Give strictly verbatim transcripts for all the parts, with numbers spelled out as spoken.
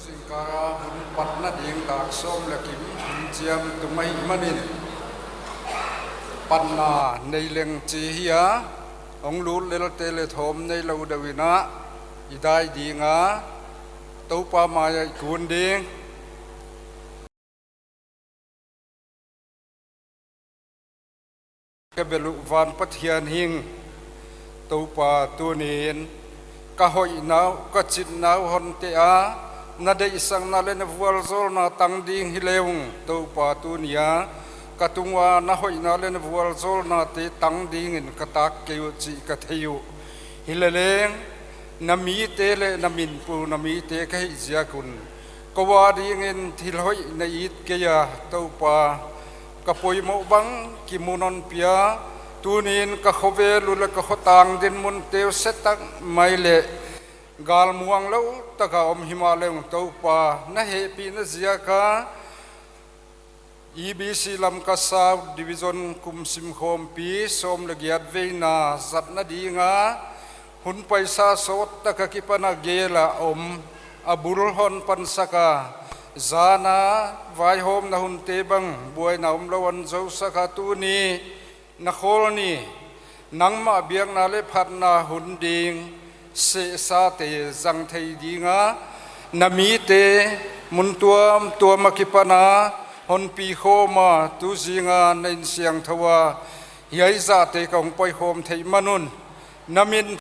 Zingkal hun patna ding dak sawm leh kim hun chiam tung ahih manin, patna nei leng chi hi a, hong lut lelte leh thawm nei lou deuh in a, i dai ding a, Toupa mai ah i kun ding. Ka bel uh van Pathian hing, Toupa tuni'n ka hoihna uh, ka chitna uh hon teh a, na deihsakna leh na vualzawlna tang ding hi leng, Toupa tuni a ka tung ua na hoihna leh na vualzawlnate tang dingin ka tak kei uh chih ka thei uh. Hileleng, na mite leh na min pu na mite ka hih ziak un, kou a dingin thil hoih na it kei a, Toupa, ka poimoh bang kimu non pia, tuni'n ka khovel uh leh ka khotang dinmun teuh se tak mai leh galmuang lou taka om himahleh ung, Toupa, na hehpihna ziak a, E B C Lamka South Division kum sim khawmpi sawm leh giat veina zatna ding a, hun paisa sawt tak a kipan a gel a om, a bul hon pansak a, zan a vaihawmna hunte bang buaina omlou hon zousak a, tuni na khawl ni, nangmah biakna leh phatna hun ding sehsate zang thei ding a, na mite mun tuamtuam a kipan a hon pi khawm a, tu zing a na inn siangthou a hiai zahte ka hong paikhawm theih man un, na min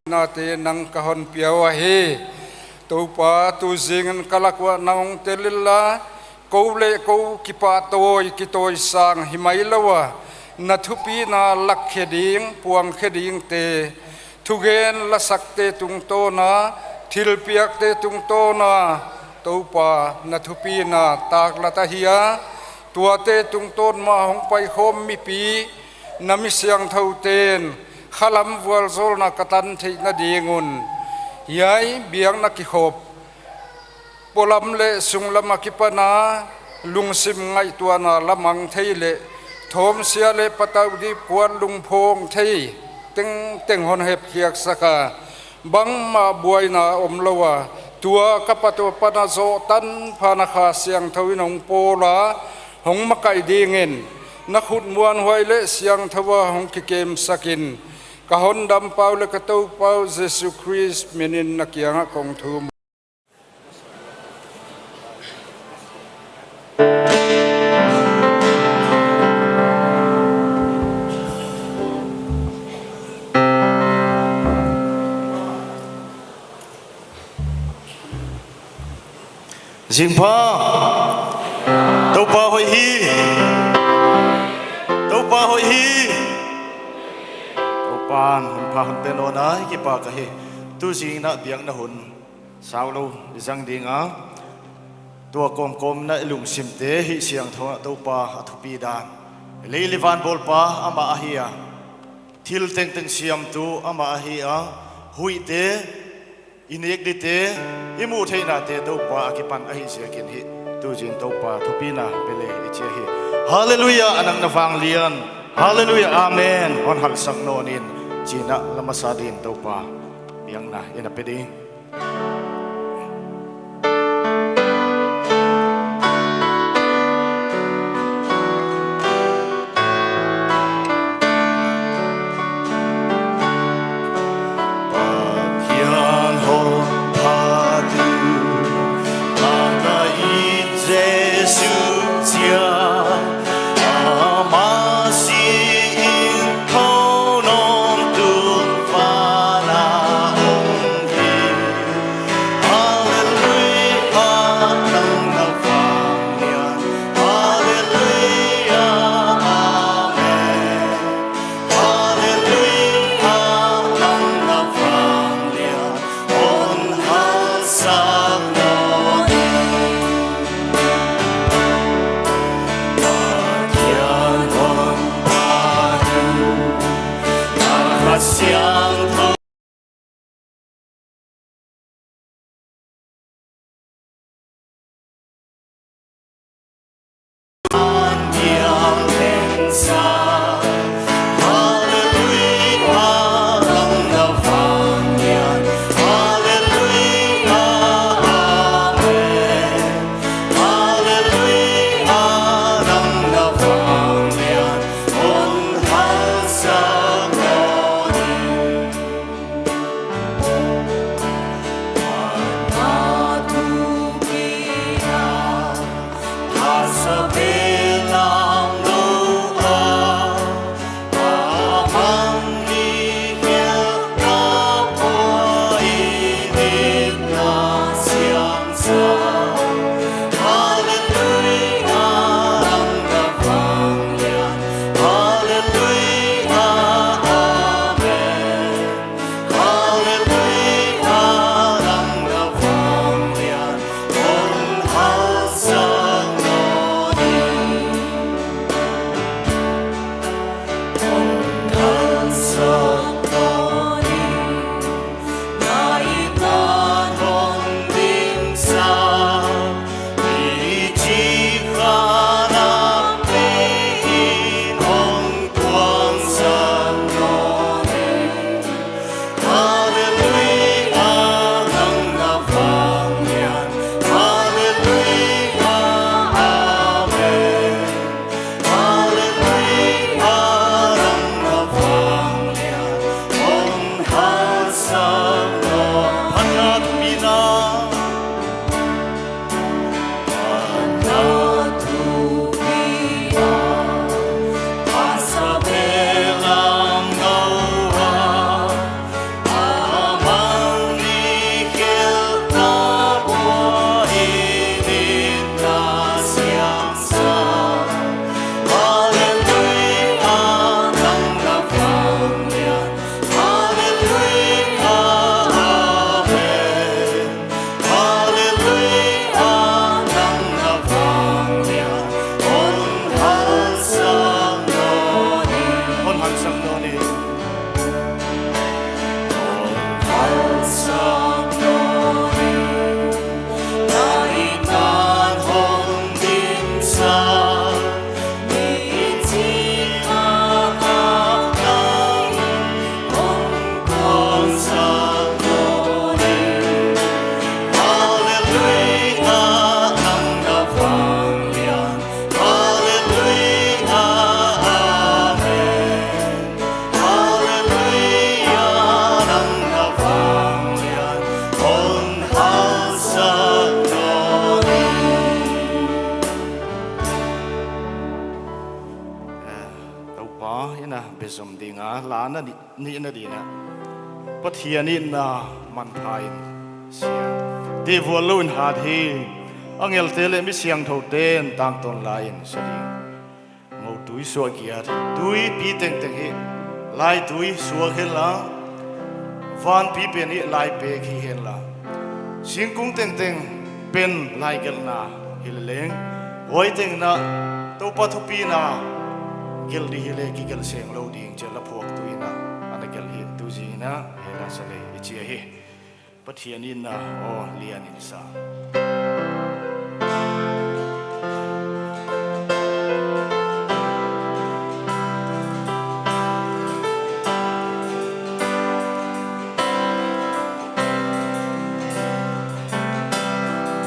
nate nang ka hon pia uh ahi. Toupa, tu zingin ka lak uah na hong tel inla, kou leh kou kipahtawi kitawisang hi mai lou a, na thupina lak khe ding, puang khe dingte, thugen lasakte tungtawn a, thilpiakte tungtawn a, Toupa, na thupina taklat ahi a, tuate tungtawn mah hong paikhawm mipi, na mi siangthoute'n khalam vualzawlna ka tan theihna ding un, hiai biakna kikhop polam leh sunglam a kipan a lungsim ngaihtuahna la mang thei leh thawmsia leh patau dip kuan lungphawng thei tengteng hon hepkhiaksak a, bangmah buaina omlou a, tua ka pat uh apan a zoh tanpha na Kha Siangthou in hong pawl a, hong makaih dingin, na khut muanhuai leh siangthou a hong kikemsak in, ka Hondampau leh ka Toupau Jesu Khrist minin na kiangah kong thum. Zingpha. Toupa hoih hi. Toupa hoih hi. Toupa'n hun pha hon pe nawn a, i kipak ahi. Tu zing in a biakna hun saulou i zang ding a, tua kawmkawm in a i lungsimte hih siangthou a Toupa a thupi dan. Lei leh van bawlpa amah ahi a, thil tengteng siamtu amah ahi a, huihte, i nek dingte, i muh theihnate Toupa a kipan ahih ziakin hih tu zing Toupa thupina pe le i chi ahi. Halleluiah, a nang na vanglian. Halleluiah, amen. Hon halhsak nawn in, chi in a la masa dingin Toupa biakna i na pe ding. Pathian hon phat uh, a ka it Jesu ziak, amah si in thou nawn tun van a om hi. Pa in a bezom ding a, la na ni, nihna ding a, Pathian in a manpha in sia. Ti vual lou in hat hi, angelte leh mi siangthou ten tangtawn la in sa ding. Ngou tui suah giat, tuipi tengteng hi, lai tui suak hen la, vanpi pen hi lai pek hi hen la, singkung tengteng pen lai gelhna hi leleng, huai teng in a Toupa thupina gelh di hileh kigelh seng lou ding chia la phuaktu in a, ana gelh hi tu zing in a, hela sa leh i chi ahi. Pathian in a aw lian in sa.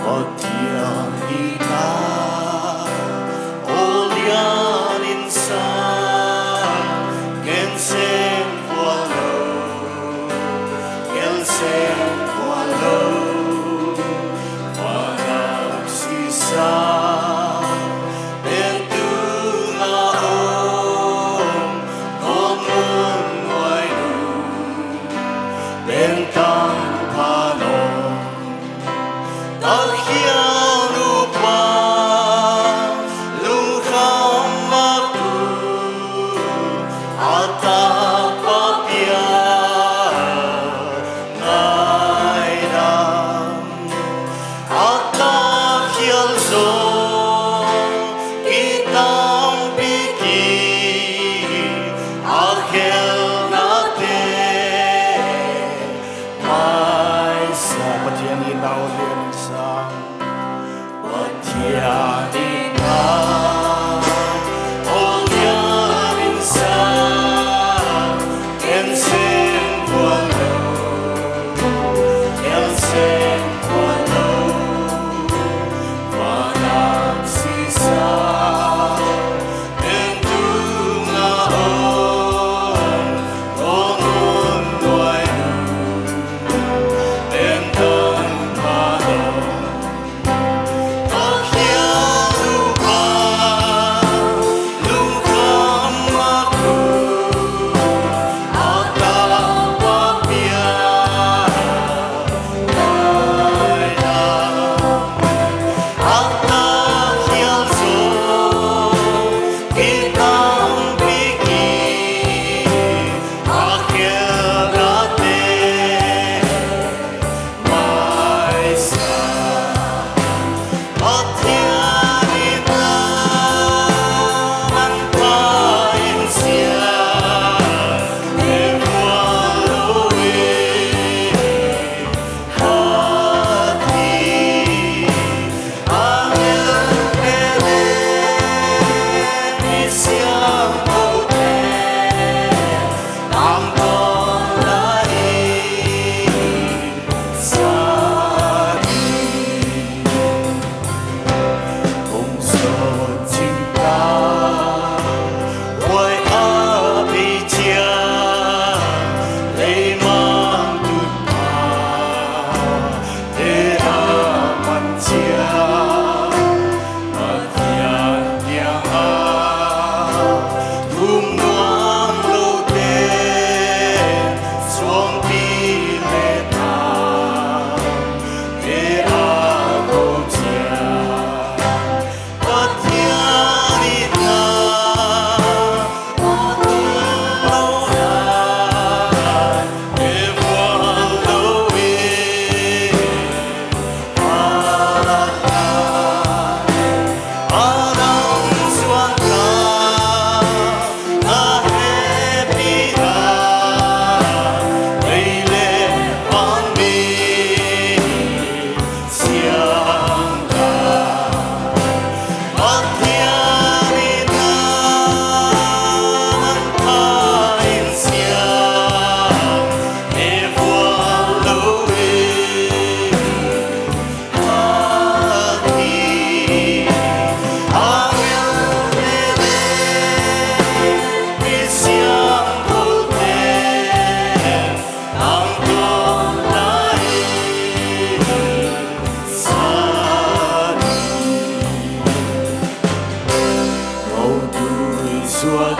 Pathian in a aw lian in sa, gen seng vual lou, gen seng vual lou,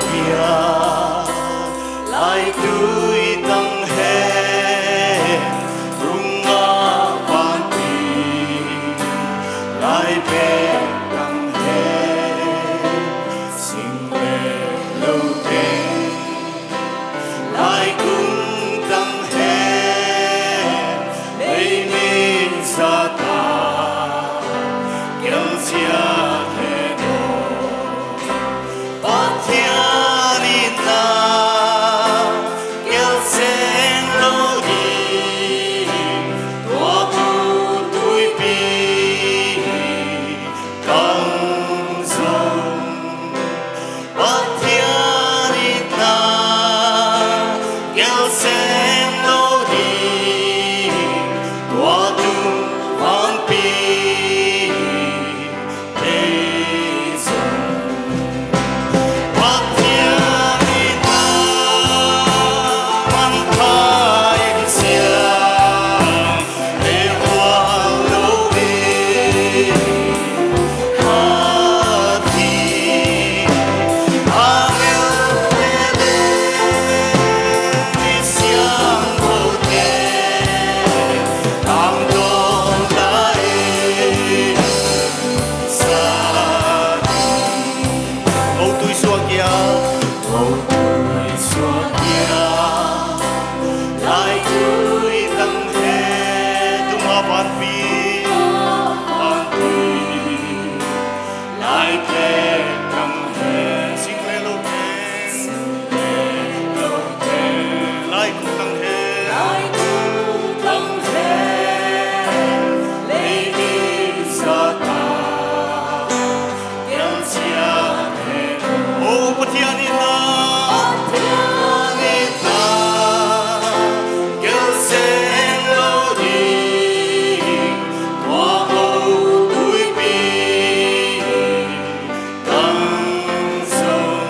Kia, lai tui tang hen, tung a van pi, lai bek tang hen, sing leh lou teng, lai kum tang hen, lei min sa ta, kiang sia hen o. Pathian in na, kei seng lou ding, tua tuipi kang zong. Pathian in na, kei seng lou ding, tua tuipi Sa ding. Hou tui suak ia, hou tui suak ia. Lai tui tang hen, tung a van pi, van pi. Lai bek tang hen, sing leh lou teng, sing leh lou teng. Lai kum tang hen, lai kum tang hen, lei min sa ta, kiang sia hen o. O Pathian in na, Pathian in na, kei seng lou ding, tua hou tuipi kang zong.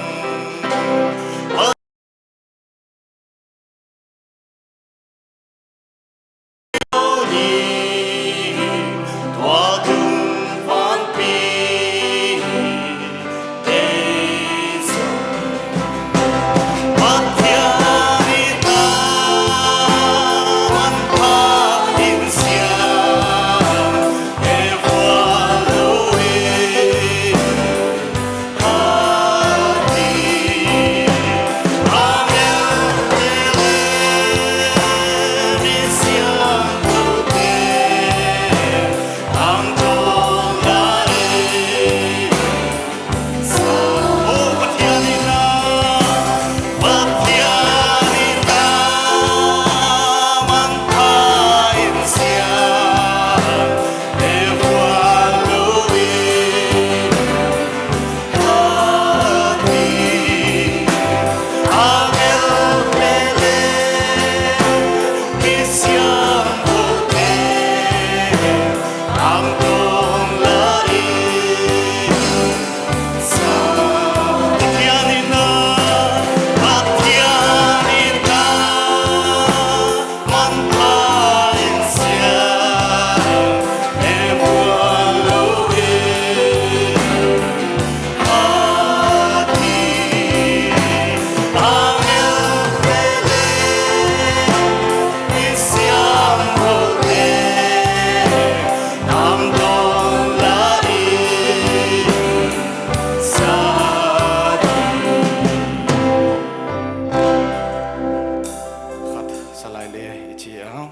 Khat salai le i chi a.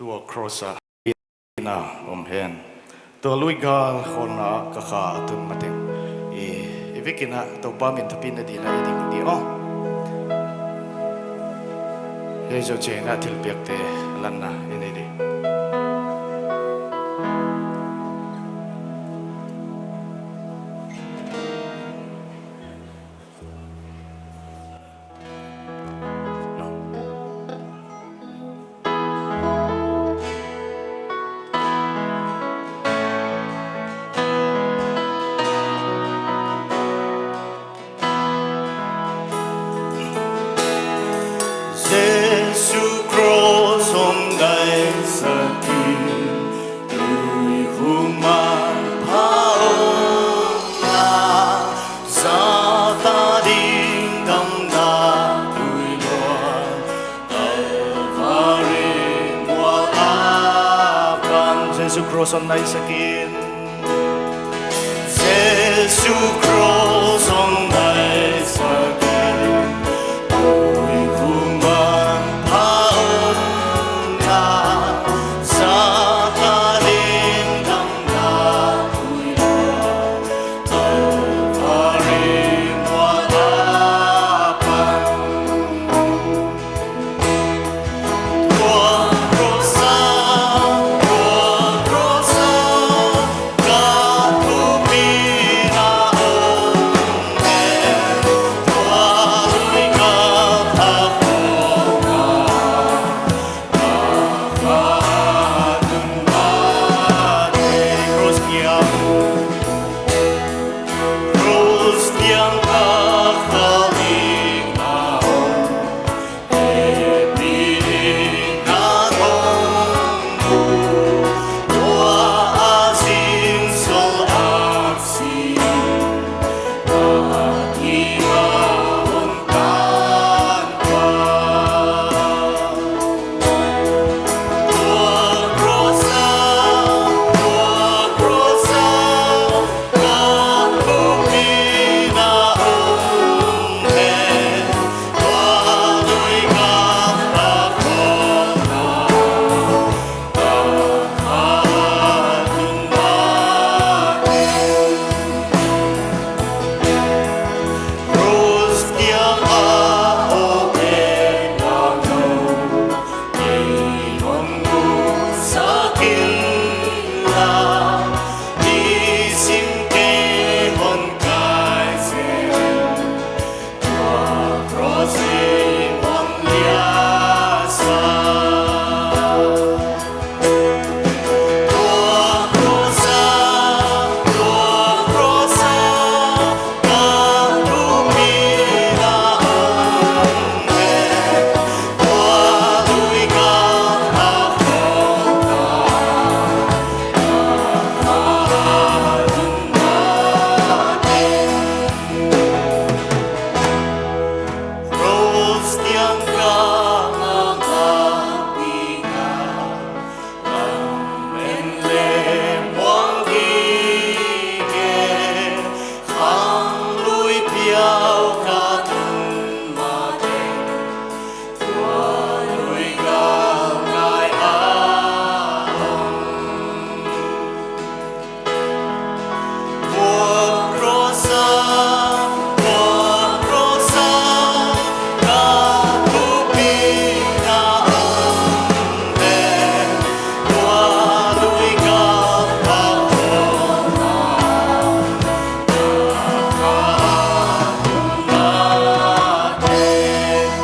Tua cross a na om hen. Tua lui gal khawlna ka kha a tun mateng. I, i vekin a Toupa min thupina dingin a i ding di aw. Hiai zoh chiangin a thilpiakte lanna i nei di. Jesu cross om dai Cross hon naisak in. Jesu cross hon naisak in. Tui khumang pha om na. Satan in damna tui lua. Calvary mual apan.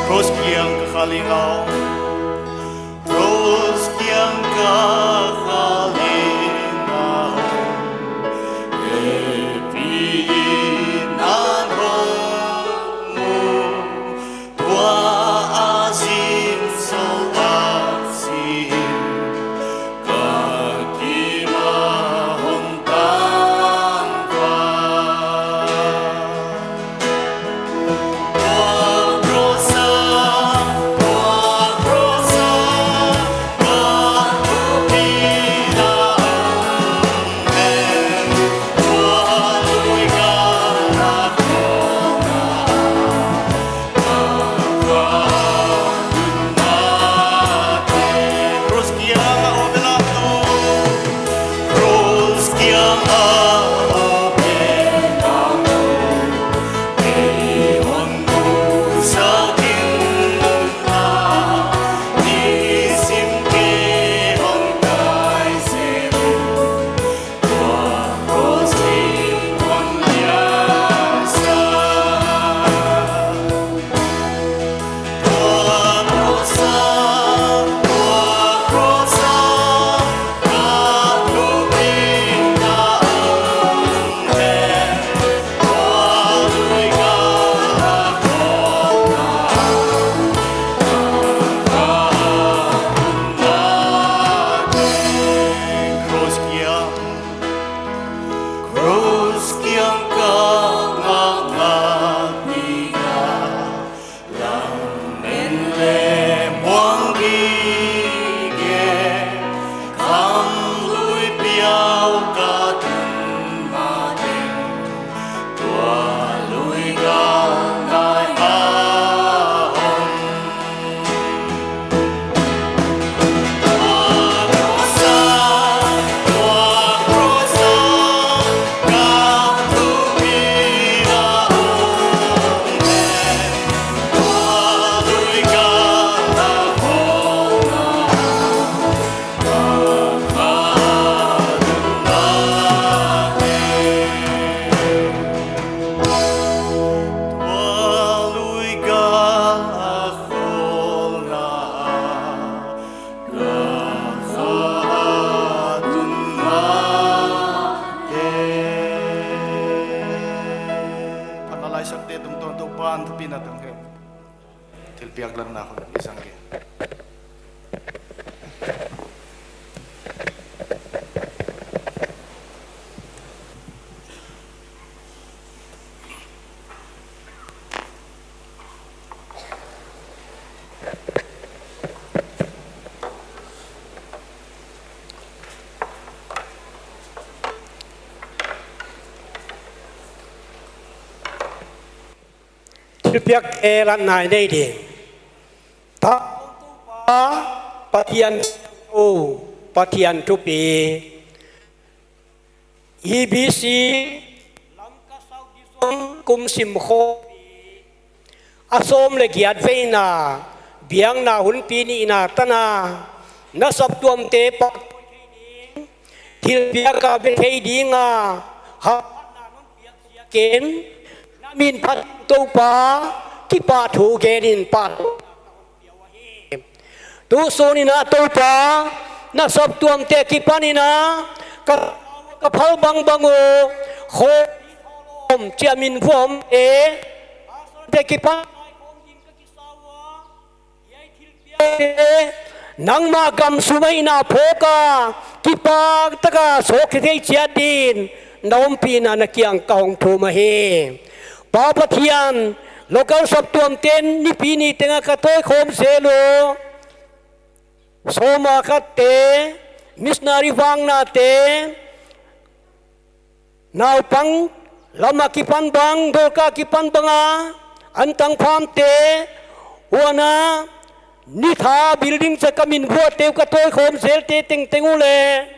Cross kiang ka khaling a om. Cross kiang ka khaling a om. Hehpih in nang hon mu. Tua a zin sawltak sin. Ka kim a hon tan va. Cross kiang ka ngakngak ding a, lam en le muang gige, khamlui pi Pan thupina tang hen. Thilpiak lanna hun i zang ke. Thilpiak e lan nai nei ding. Ta Pa, Pathian, o Pathian thupi. E B C Lamka South Division kum sim khawm a sawm leh giat veina biakna hunpi nihna tana na saptuamte pahtawi thei ding, thilpiak a be thei dinga hauhawmna non piak ziakin na min phat Toupa kipahthu genin pah. Tusun in a Toupa, na saptuamte kipan in a, ka, ka phal bangbang uh, khawm, chia min vuam e, te kipan, nangmah gam sung ah i na phawk a, kipak taka sawk thei chiat din, na ompihna na kiang ka hong thum ahi. Pa Pathian, local saptuamte'n nipi ni tenga ka tawikhawm zel uh. Sawma khatte, missionary vangnate, naupang lama kipan bang, Dorka kipan banga, antang phamte, huana, nitha building cha ka min vuate uh ka tawikhawm zelte tengteng uh leh.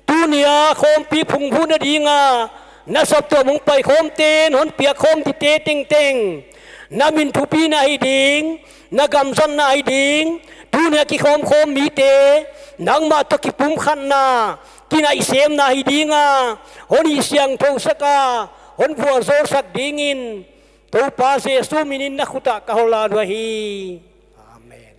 Tunia khawmpi phungvuhna dinga, na saptuam hong paikhawmte'n hon piakkhawm dingte tengteng. Na min thupina hi ding, na gam zatna hi ding, tunia kikhawmkhawm mite, nangmah toh kipumkhatna, kinaihsiamna hi dinga, hon hihsiangthou sak a, hon vualzawl sak dingin, Toupa Jesu minin na khut ah ka hon la uh ahi. Amen.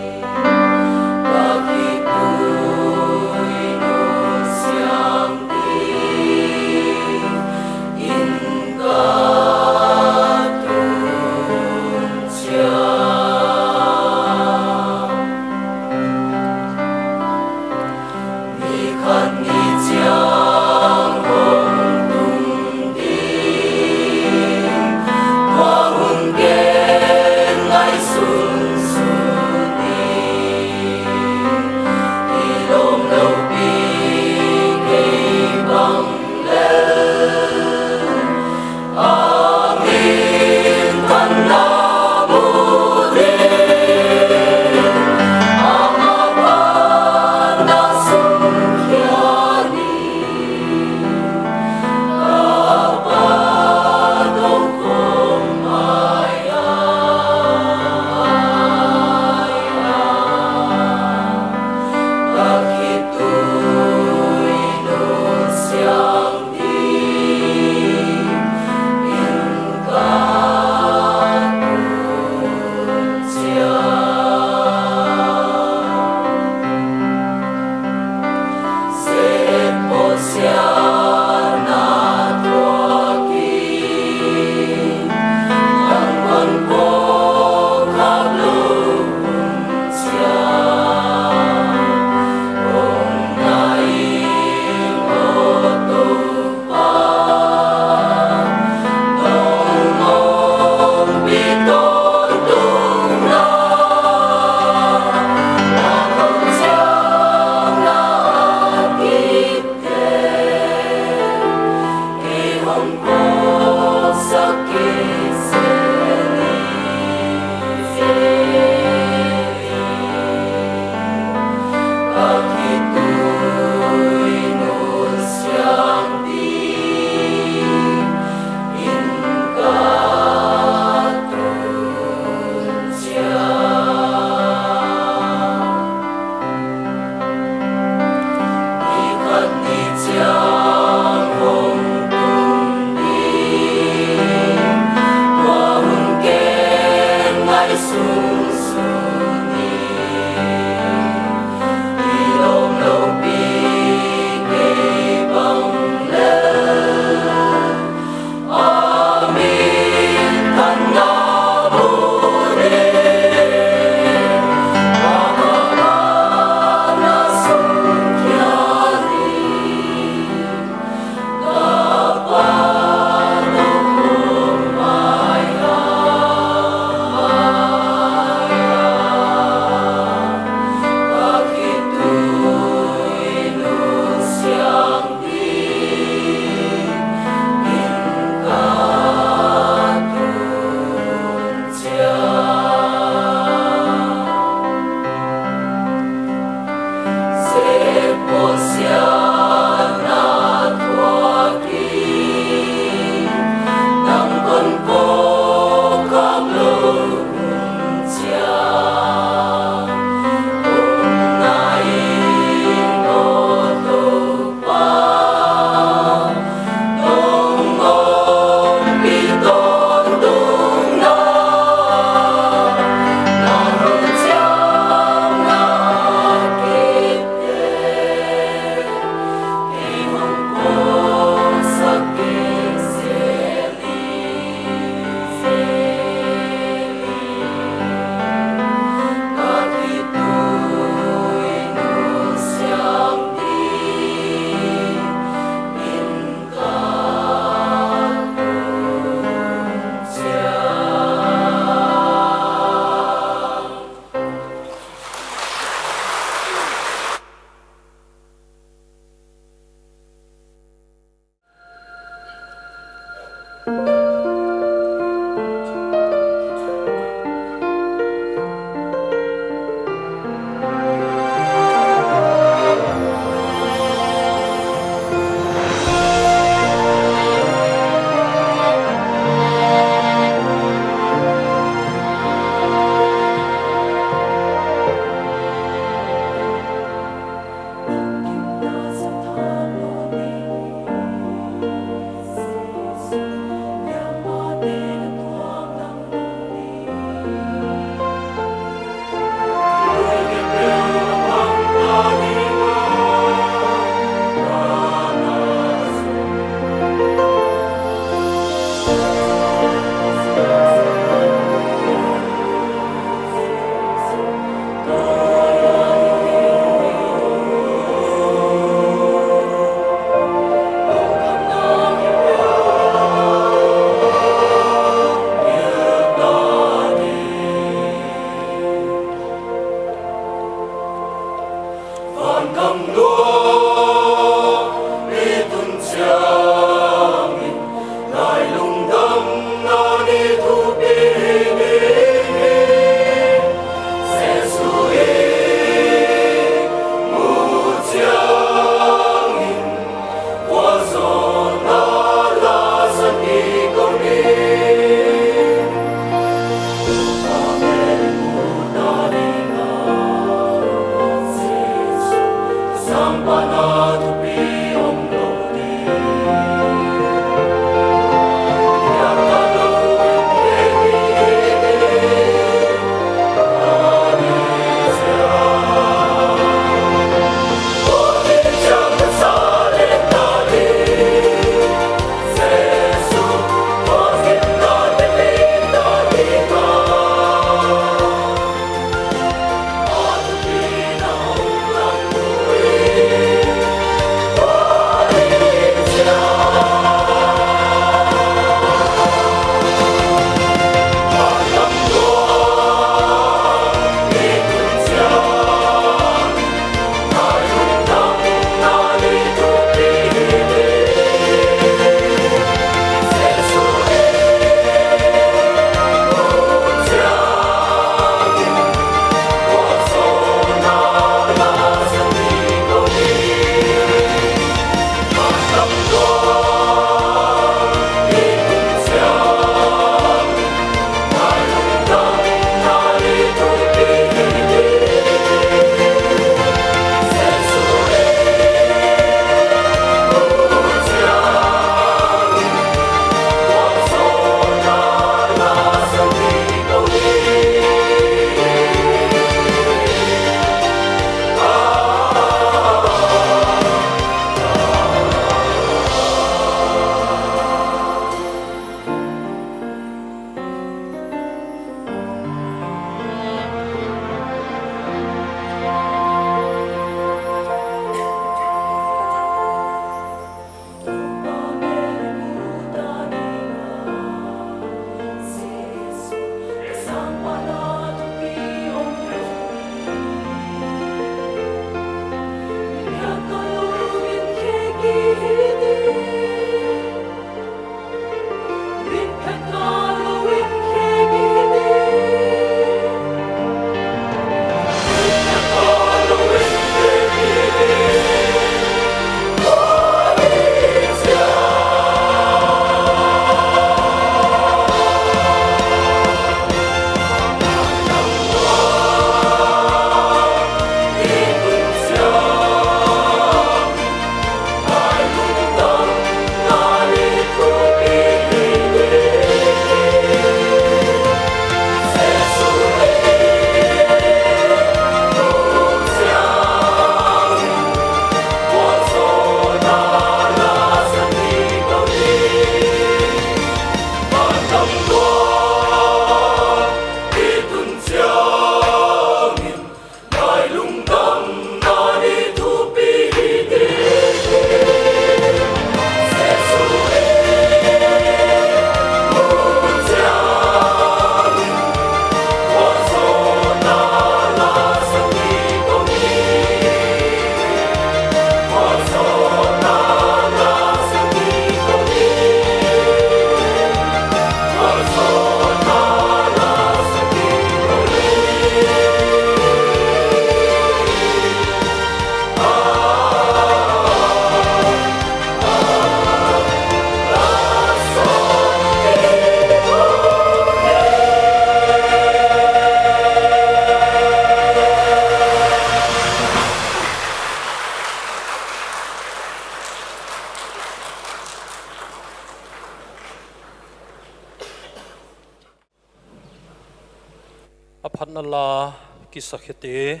A phatna la kisakhete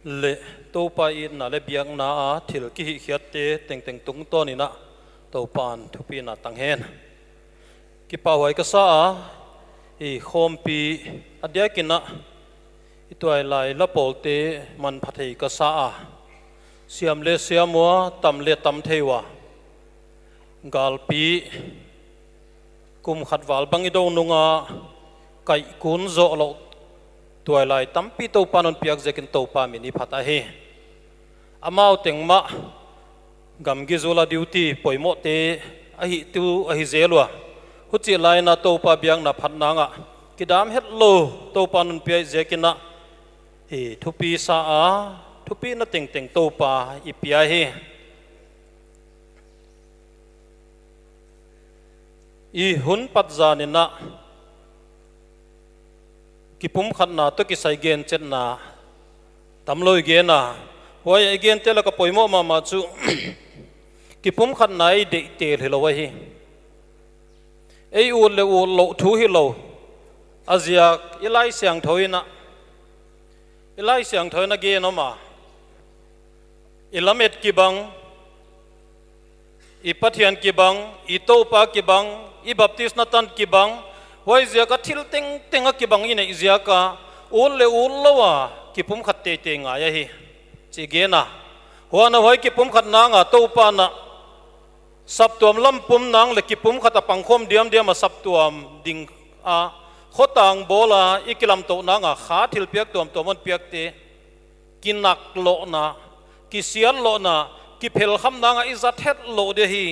leh Toupa itna leh biakna a thil kihihkhiatte tengteng tungtawn in ah Toupa'n thupina tang hen. Kipahhuai ka sa a, i khawmpi a diak in ah i tuailai la pawlte manpha thei ka sa a, siam leh siam ua, tam leh tam thei ua, galpi kum khat val bang i do nung a, kaikun zoh louh tuailai tampi Toupa'n hon piak ziakin Toupa min i phat ahi. Amau teng mah gamgi zul a duty poimohte ahi tu ahi zel ua, huchih lai in ah Toupa biakna phatna ah kidam hetlou Toupa'n hon piak ziakin ah i thupi sa a, thupina tengteng Toupa i pia hi. I hun pat zan in ah kipumkhatna toh kisai genchetna tamlou i gen a, huai i gente lak ah poimoh mahmah chu kipumkhatna i deihtel hilou ahi. Ei ut leh ut louh thu hilou, a ziak i Laisiangthou in ah, i Laisiangthou in ah gen om a, i lamet kibang, i Pathian kibang, i Toupa kibang, i baptisna tan kibang, huaiziak a thil tengteng a kibang i neih ziak a ut leh ut lou a kipumkhat teitei ngai ahi, chi gen a. Huan ah huai kipumkhatna ah Toupa'n ah saptuam lam pum nang leh kipumkhat a pangkhawm diamdiam a saptuam ding a khotang bawl a i kilamtouhna ah kha thilpiak tuamtuam hon piakte, kinaklouhna, kisiatlouhna, kiphelkhamna ah i zat hetlou di hi.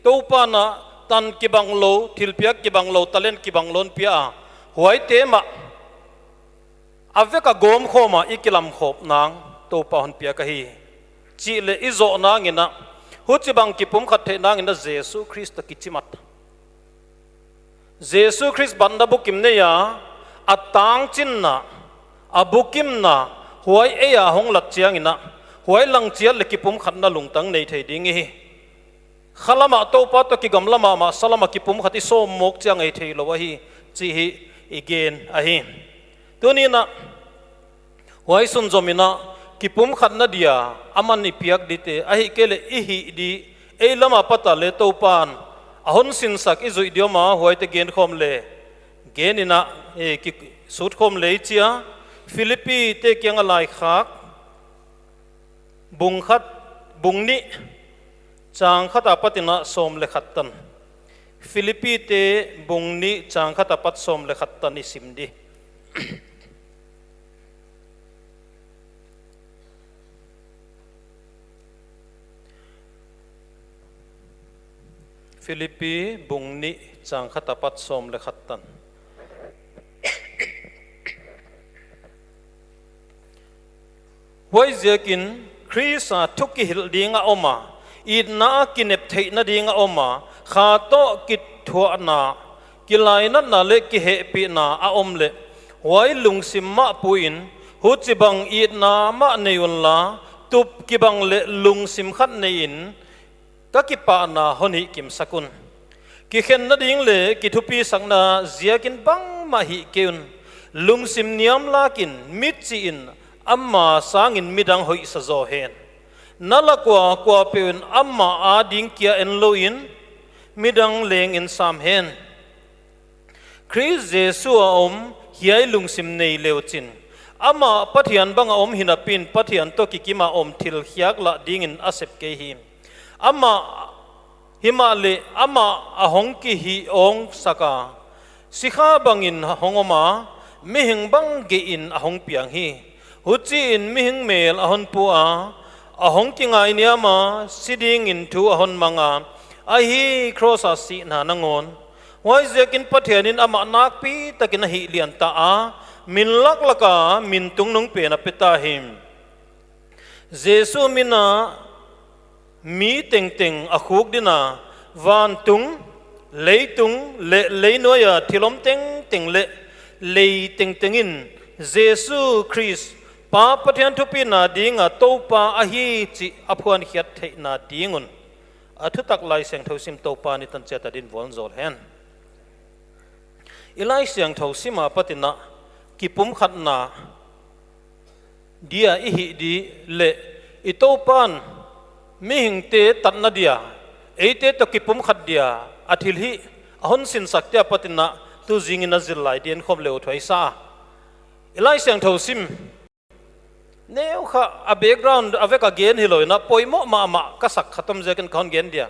Toupa'n ah tan kibanglou, thilpiak kibanglou, talent kibanglou hon pia a, huaite mah a vek a gawmkhawm a i kilamkhawm nang Toupa hon piak ahi, chih leh i zoh nang in ah, huchibang kipumkhat theih nang in ah Jesu Khrist toh kichimat, Jesu Khrist batna bukim nei a, a tangchinna, a bukimna, huai ei a hong lat chiang in ah, huai lang chiat leh kipumkhatna lungtang nei thei ding i hi. Khalam ah Toupa toh kigamla mahmah, salam ah kipumkhat i sawm mawk chiang ei theilou ahi, chih i gen ahi. Tuni in ah huai sunzom in ah kipumkhatna dia aman i piak dite, ahihkeileh i hih di, ei lam a pat a leh Toupa'n a hon sinsak i zuih di om a, huaite genkhawm leh, gen in ah, eh, ki-, sutkhawm leh i chi a, Philippite kiang a laikhak, bung khat, bung nih, chang khat apat in ah sawm leh khat tan. Philippite bung nih chang khat apat sawm leh khat tan i sim di. Philippi bung nih chang khat apat sawm leh khat tan. Huaiziakin Khrist a thu kihilh ding a om a, itna a kinep theihna ding a om a, kha toh kithuahna, kilainatna leh kihehpihna a om leh, huai lungsim mah pui in, huchibang itna mah nei unla, tup kibang leh lungsim khat nei in, ka kipahna hon hihkimsak un. Kikhenna ding leh kithupisakna ziakin bangmah hih kei un. Lungsim niamlak in, mi chih in, ama sangin midang hoihsa zaw hen. Na lak ua kuapeuh in ama ading kia en lou in, midang leng en sam hen. Khrist Jesu a om hiai lungsim nei le uchin, amah Pathian bang a om hinapi in Pathian toh kikim a om thil khiak lah dingin a sep kei hi. Amah, himahleh amah a hong kihihawngsak a, sikha bangin hong om a, mihing bang gei in a hong piang hi. Huchiin mihing mel a hon pua, a hong kingainiam a, si dingin thu a hon mang a, ahi, cross a sihna nangawn. Huaiziakin Pathian in amah nakpi takin a hihlian ta a, min laklak a min tungnungpen a pe ta hi. Jesu min a mi tengteng a khuk ding a, vantung, leitung leh leinuai a thil om tengteng leh lei tengteng in Jesu Khrist, Pa Pathian thupina ding a Toupa ahi chih a phuankhiat theihna ding un. A thutak Laisiangthou sim Toupa'n i tan chiat a din vualzawl hen. I Laisiangthou sim apat in a, kipumkhatna dia i hih di leh i Toupan mihingte tatna dia eite toh kipumkhat dia a thilhih a hon sinsakte apat in a tu zingin a zil lai ding khop leh thuaisa a. I Laisiangthou sim neukha a background a vek a gen hilou in a poimoh mahmah ka sak khat om ziakin ka hon gen dia.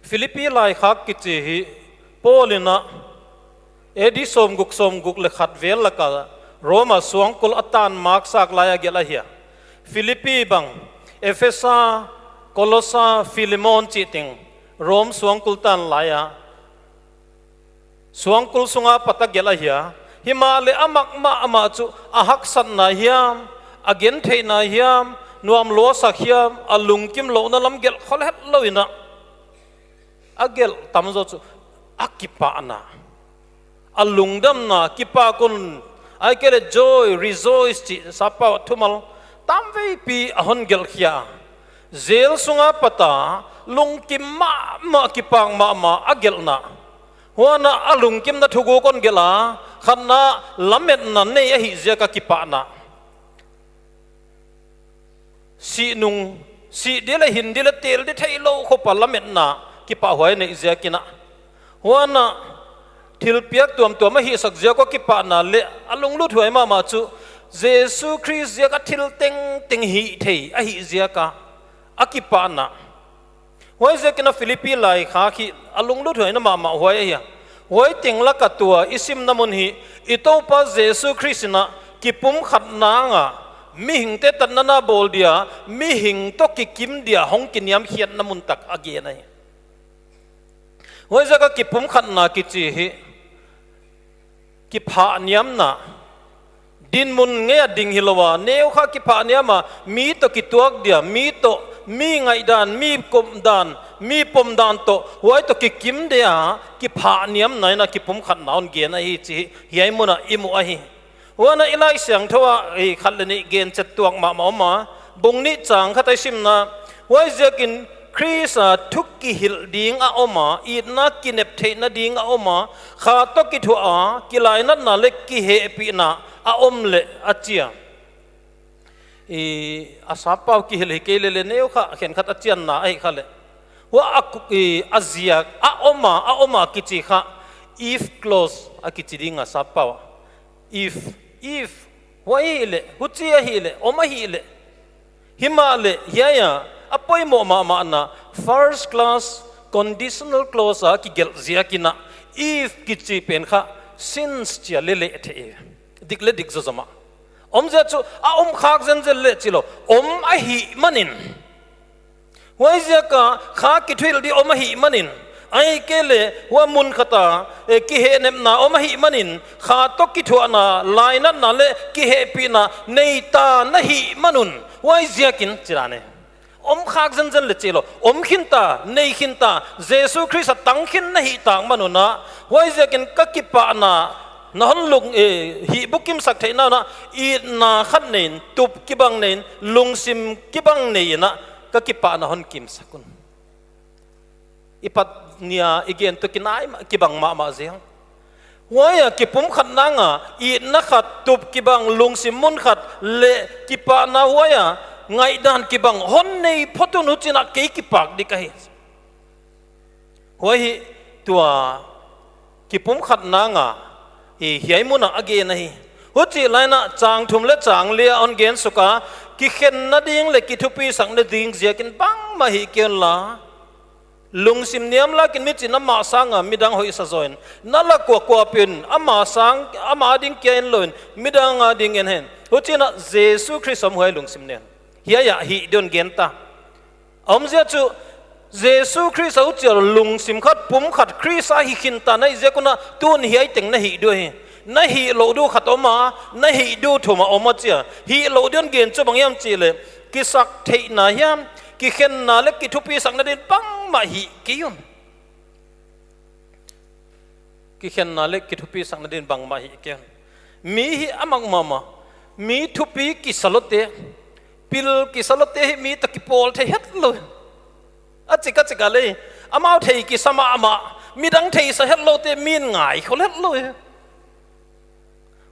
Philippi laikhak kichi hi Paul in a A D sawmguk, sawmguk leh khat vel laka Roma suangkul a tan maksak lai a gelh ahi a. Philippi bang, Ephesa, Kolosa, Filemon chih teng Rome suangkul tan lai a suangkul sunga pat a gelh ahi a. Himahleh a mak mahmah chu a haksatna hiam, a gentheihna hiam, nuam lua sak hiam, a lungkim louhna lam gelh khollou in a, a gelh tamzaw chu a kipahna, a lungdamna, kipak un, ahihkeileh joy, rejoice chih sappau thumal tamveipi a hon gelh khia. Jail sunga pat a lungkim mahmah, kipak mahmah a gelhna. Huan a lungkimna thuguk hon gelh a, khatna lametna nei ahih ziak a kipahna. Sih nung, sih di leh hin di leh tel di theilou khop a lametna kipahhuai neih ziakin a. Huan a thilpiak tuamtuam a hihsak ziak a kipahna leh a lungluthuai mahmah chu Jesu Khrist ziak a thil tengteng hih thei ahih ziak a, a kipahna. Huaiziakin a Philippi laikhak hi a lungluthuaina mahmah huai ahi a. Huai teng laka tua i simna mun hi i Toupa Jesu Khrist in a kipumkhatna anga mihingte tatna a bawl dia, mihing toh kikim dia hong kiniamkhiatna mun tak a gen ahi. Huaiziak a kipumkhatna kichi hi kiphahniamna, dinmun ngei a ding hilou a, neukha kiphahniam a, mi toh kituak dia, mi toh, mi ngaihdan, mi komdan, mi pomdan toh, huai toh kikim dia kiphahniamna in a kipumkhatna hon gen ahi chih hiai mun a i mu ahi. Huan a i Laisiangthou a i khat leh nih gen chet tuak mahmah om a, bung nih chang khat a i simna, huaiziakin Khrist a thu kihilh ding a om a, itna kinep theihna ding a om a, kha toh kithuah a, kilainatna leh kihehpihna a om leh a chi a. I, a sappau kihilh hi kei leh leh neukha khenkhat a chianna ahi kha leh. Huai a ku-, i, a ziak, a om a, a om a kichi kha, if clause a kichi ding a sappau a. If, if, huai ahihleh, huchi ahihleh, om ahihleh. Himahleh, hiai a, a poimoh mahmahna, first clause, conditional clause a kigelh ziakin a, if kichi pen kha, since chi a leh leh thei. Dik leh dik zomzom a. Omzia chu, a om khak zenzen leh chilou, om ahihmanin. Huaiziak a kha kithuahilh di om ahihmanin, ahihkeileh huai mun khat a, eh, kihehnepna om ahihmanin, kha toh kithuahna, lainatna leh kihehpihna neita na hihman un, huaiziakin chi dan e. Om khak zenzen leh chilou, om khinta, nei khinta, Jesu Khrist a tang khin na hih tak man un a, huaiziakin ka kipahna, na hon lung, eh, hih bukimsak theihna un a, itna khat nei in, tup kibang nei in, lungsim kibang nei in a, ka kipahna hon kimsak un. I pat nia i gen toh kinai ma-, kibang mahmah zel. Huai a kipumkhatna anga, itna khat, tup kibang, lungsim mun khat, leh kipahna huai a, ngaihdan kibang, hon nei phot un huchiin a kei kipak di ka hi. Huai hi tua kipumkhatna anga i hiai mun a a gen ahi. Huchih laiin a chang thum leh chang li a hon gen suk a, kikhenna ding leh kithupisakna ding ziakin bangmah hih kei unla, lungsim niamlakin michiin ama sanga midang hoihsa zaw in, na lak kuakuapen ama sang, ama ding kia en lou in, midang a ding en hen. Huchiin a Jesu Khrist om huai lungsim nei un. Hiai a hih di hon gen ta. Omzia chu, Jesu Khrist a huchia lungsim khat, pum khat, Khrist a hih khinta na hih ziak un a, tun hiai teng na hih di uh hi. Na hih louh di uh khat om a, na hih di uh thum a om a chia. Hih louh di hon gen chu bang hiam chih leh, kisaktheihna hiam, kikhenna leh kithupisakna din bangmah hih kei un. Kikhenna leh kithupisakna din bangmah hih kei un. Mi hi a mak mahmah. Mi thupi kisa loute, pil kisa loute hi mi toh kipawl thei hetlou. A chik a chik a leh, amau thei kisa mahmah, midang theisa hetloute min ngaikhawl hetlou.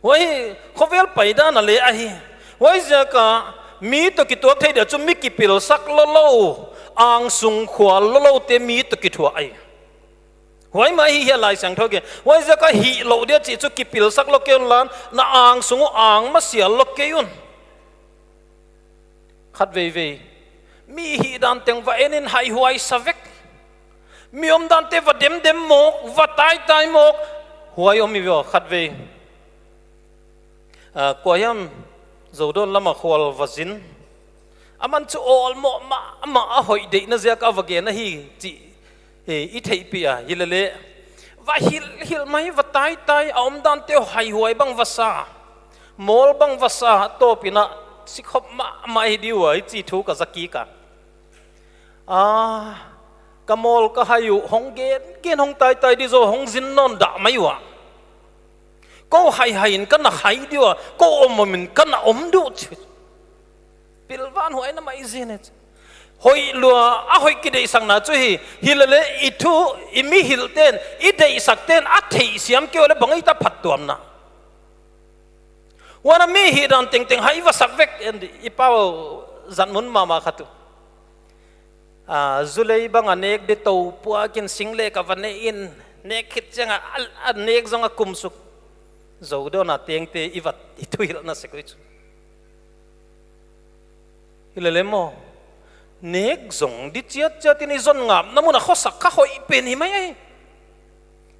Huai khovel paidan a leh ahi. Huaiziak a mi toh kituak thei dia chu mi kipilsak lolo, angsung khual lolote mi toh kithuah ahi. Huai mah ahi hia Laisiangthou gen. Huaiziak a hih lou dia chih chu kipilsak lou kei un lan, na angsung uh ang masial lou kei un. Khatveivei mi hihdan teng va en in haihuai sa vek. Mi omdante va demdem mawk, va taitai mawk. Huai om hi ve aw khatvei. Ah, kuahiam Zodawn lam a khual va zin. Aman chu awlmoh mahmah a hoih deihna ziak a va gen ahi chih, eh, i theihpih a, hilele. Va hilhhilh mai, va taitai, a omdante haihuai bang va sa. Mawl bang va sa, tawpin a sikhop mahmah hi di ua, i chih thu ka za kik a. Ah, ka mawl ka hai uh, hong gen, gen hong taitai di zaw, hong zin nawn dah mai ua. Kou haihai in ka na hai di ua, kou omom in ka na om di uh chi. Pilvan huai na mai zin e. Hoih lua, a hoih kideihsakna chu hi, hilele i thu, i mi hilhten, i deihsakten, a theihsiam kei ua leh bang ei ta phattuamna. Huan a mi hihdan tengteng hai va sak vek en di, i pau zat mun mahmah khat uh. Ah, zulei bang a nek di tou puak in sing leh ka va ne in, nek khit chiang a, a, a nek zong a kum suk. Zodawn a tengte i vat, i thuhilhna sek uh chu. Hilele maw. Nek zong di chiatchiat in i zon ngapna mun a khosak kha hoih pen hi mai ahi.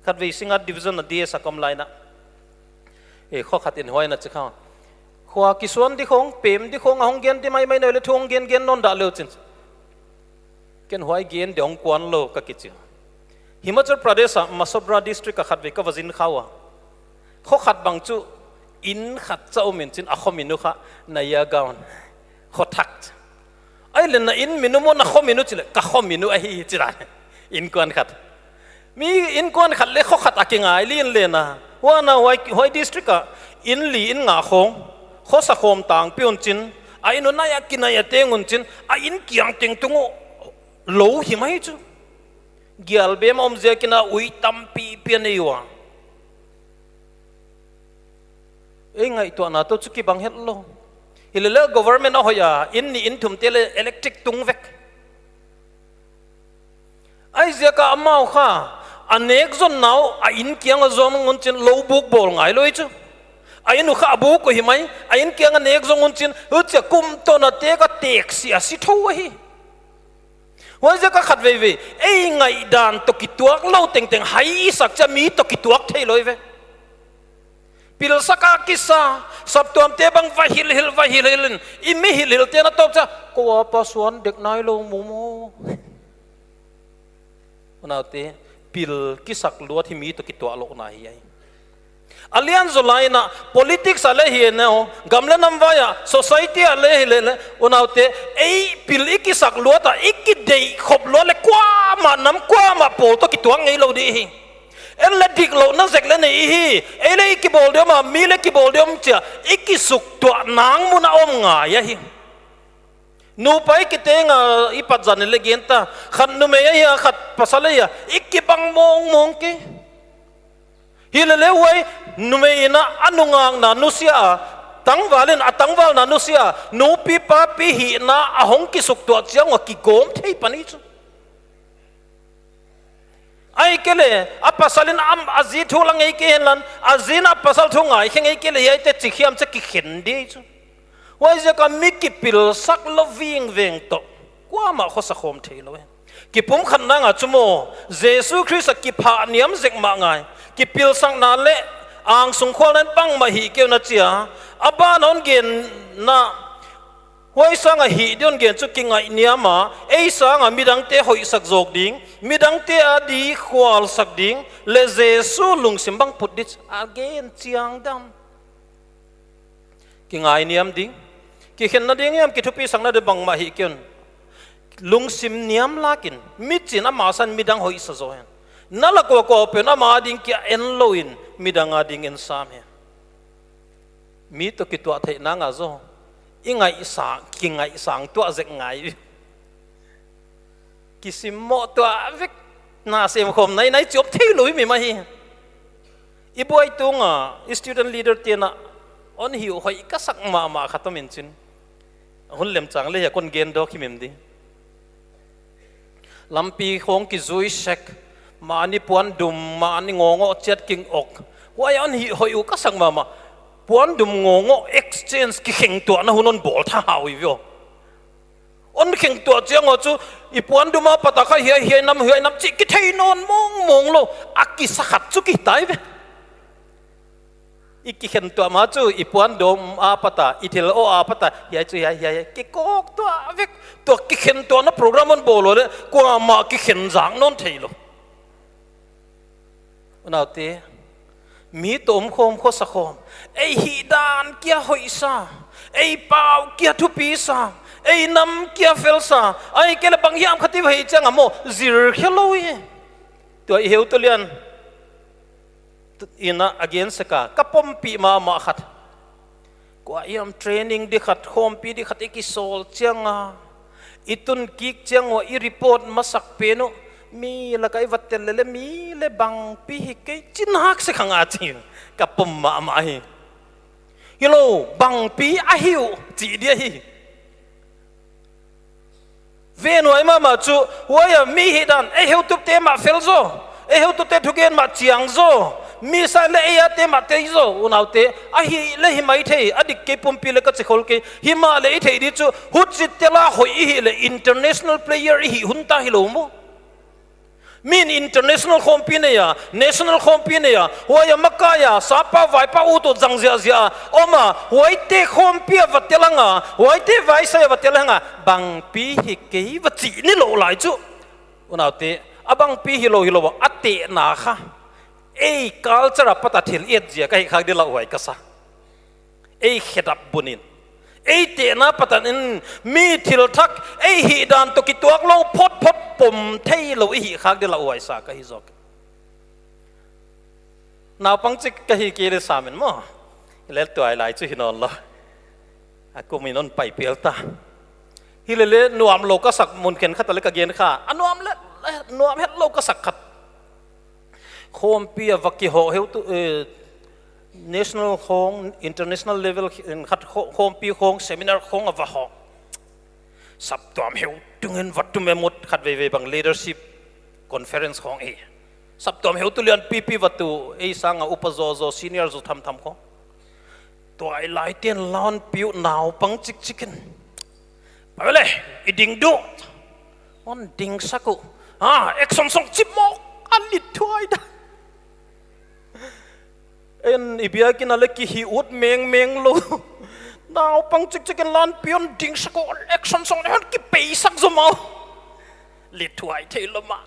Khatvei Singngat Division a D S a ka om lai in a. Eh, khua khat in huai in a chi kha. Khua kisuan di khong, pem di khong, a hong gen di maimai na leh thu hong gen gen nawn dah le uh chin. Ken huai gen di hong kuan lou ka kichi. Himachal Pradesh a Masobra District a khatvei ka va zin kha ua. Khua khat bang chu inn khat cha om in chin a khuamin uh kha Nayagaon. Khua thak. Ai leh na inn min uh maw na khuamin uh chi leh ka khuamin uh ahi chi dan. Innkuan khat. Mi innkuan khat leh khua khat a kingai lian leh na. Huan a huai, huai district a inn li inn nga khong. Khua sa khawm tangpi un chin. A inn uh nai a kinai a teng un chin. A inn kiang teng tung uh lou hi mai chu. Gial bem a om ziak in a ui tampi pian ei ua. Ei ngaihtuahna toh chu kibang het lou. Hilele government a hoih a, inn nih inn thumte leh electric tung vek. Huaiziak a amau kha, a nek zonna uh, a inn kiang a zong un chin lou buk bawl ngai lou chu. A inn uh kha a buk uh hi mai, a inn kiang a nek zong un chin, huchia kum tawna tek a tek si a si thou ahi. Huaiziak a khatveivei, ei ngaihdan toh kituak lou tengteng hai i sak chia mi toh kituak thei lou ve. Pilsak a kisa, saptuamte bang va hilhhilh, va hilhhilh in, i mi hilhhilhte na tawp chia, kou a pa suan dek nai lou mu maw. Unaute, pil kisak luat hi mi toh kituak louhna hi ai. A lian zaw lai in a, politics a leh hi ne aw, gam leh nam vai a, society a leh hi leh leh, unaute, ei pil i kisak luat a, i kideih khop luat leh kuamah nam kuamah pawl toh kituak ngei lou di hi. En leh dik louhna zek leh nei hi, ei leh i kibawl diam a, mi leh kibawl diam chia, i kisuktuah nang mun a om ngai ahi. Nupa i kite nga i pat zan leh gen ta, khat numei ahi a, khat pasal ahi a, i kibang mawngmawng kei. Hilele huai, numei in a nungakna nusia a, tangval in a tangvalna nusia a, nupi papi hihna a hong kisuktuah chiang ua kigawm thei pan hi chu. Ahihkeileh, a pasal in am, a zi thu la ngei kei henla, a zi in a pasal thu ngaikhe ngei kei leh hiaite chikhiam chia kikhen di chu. Huaiziak a mi kipilsak lou vingveng toh. Kuamah khosa khawm thei lou e. Kipumkhatna nga chu maw, Jesu Khrist a kiphah niam zek mah ngai. Kipilsakna leh angsung khualna in bangmah hih kei un a chi a. A ban a hon genna, huai sang a hih di hon gen chu kingaihniam a, ei sang a midangte hoihsak zawk ding, midangte a di khualsak ding, leh Jesu lungsim bang put di a gen chiang dam. Kingaihniam ding, kikhenna ding hiam kithupisakna di bangmah hih kei un. Lungsim niam lak in, mi chin a masa in midang hoihsa zaw hen. Na lak ua kuapeuh in ama ding kia en lou in, midang a ding en sam hen. Mi toh kituah theihna nga zaw. I ngaihsang, kingaihsang tuah zek ngai. Kisimmoh tuah vek na sem khawm nai nai chiop thei lou mi mah hi. I buai tung a, i student leader te'n a, hon hih hoih ka sak mahmah khat om in chin. Hun lemchang leh hiai kon gen dawk himhim di. Lampi khong kizui sek, mahni puandum, mahni ngongoh chiat king ok. Huai hon hih hoih uh ka sak mahmah. Puandum ngongoh exchange kikhentuahna hun hon bawl tha hau i vio. Hon khentuah chiang uh chu, i puandum apat a kha hiai, hiai nam, hiai nam chih kithei nawn mawngmawng lou, a kisa khat chu kitai ve. I kikhentuah ma chu, i puandum apat a, i thil aw apat a, hiai chu hiai, hiai, hiai, kikawk tuah vek, tua kikhentuahna program hon bawl leh, kuamah kikhen zak nawn theilou. Unaute, mi toh omkhawm khosa khawm, ei hihdan kia hoihsa, ei pau kia thupisa, ei nam kia felsa, ahihkeileh bang hiam khat i va hih chiang a maw, zir khe lou hi. Tua i heutu lian in a gen sek a, ka pompih mahmah khat. Kuahiam training di khat, khawmpi di khat i kisawl chiang a, i tun kik chiang ua i report masak pen uh, mi lak a i va tel leh leh mi leh bangpi hi kei chi nak sek hang a chi, ka pom mahmah hi. Hilou, bangpi ahi uh, chih dia hi. Ve nuai mahmah chu, huai a mi hihdan, ei heutute mah fel zaw, ei heutute thugen mah chiang zaw, mi sa leh ei ate mah tei zaw, unaute, ahihleh hi maithei, a dik kei pumpi leh ka chi khol kei, himahleh i theih di chu, huchi tel a hoih i hih leh international player i hih hun ta hilou maw. Min international khawmpi nei a, national khawmpi nei a, huai a makai a, sapa vaipa ut uh zang ziahziah a om a, huaite khawmpi a va tel hang a, huaite vaisai a va tel hang a, bangpi hi kei va chih nilou lai chu. Unaute, a bangpi hilou hilou a, a tehna kha. Ei culture apat a thil et ziak ahi khak di lauhuai ka sa. Ei khedap bun in, ei tehna apat in, mi thil thak, ei hihdan toh kituak lou photphot pom theilou i hih khak di lauhuai sa ka hi zaw. Naupang chik ka hi kei leh sam in maw. Hileh tuailai chu hi nawn lou. A kum in hon pai pial ta. Hileh leh nuam lou ka sak mun khenkhat a leh ka gen kha. A nuam leh, nuam hetlou ka sak khat. Khawmpi a va kihoh heutu, eh, national khong, international level khat kho-, khawmpi khong, seminar khong a va hoh. Saptuam heu tungin va tum e mut khat veivei bang leadership conference khong e. Saptuam heutu lianpipi va tu, ei sang a upa zawzaw, senior zaw thamtham khong. Tuailai te'n lampi uh naupang chikchik in. Pai leh, i ding duh. Hon dingsak uh. Ah, action song chip mawk. A lit thuai dan. En i biakinn a leh kihih ut mengmeng lou. Naupang chikchik in lampi hon dingsak uh. Action song leh hon kipeisak zaw mah. Lit thuai theilou mah.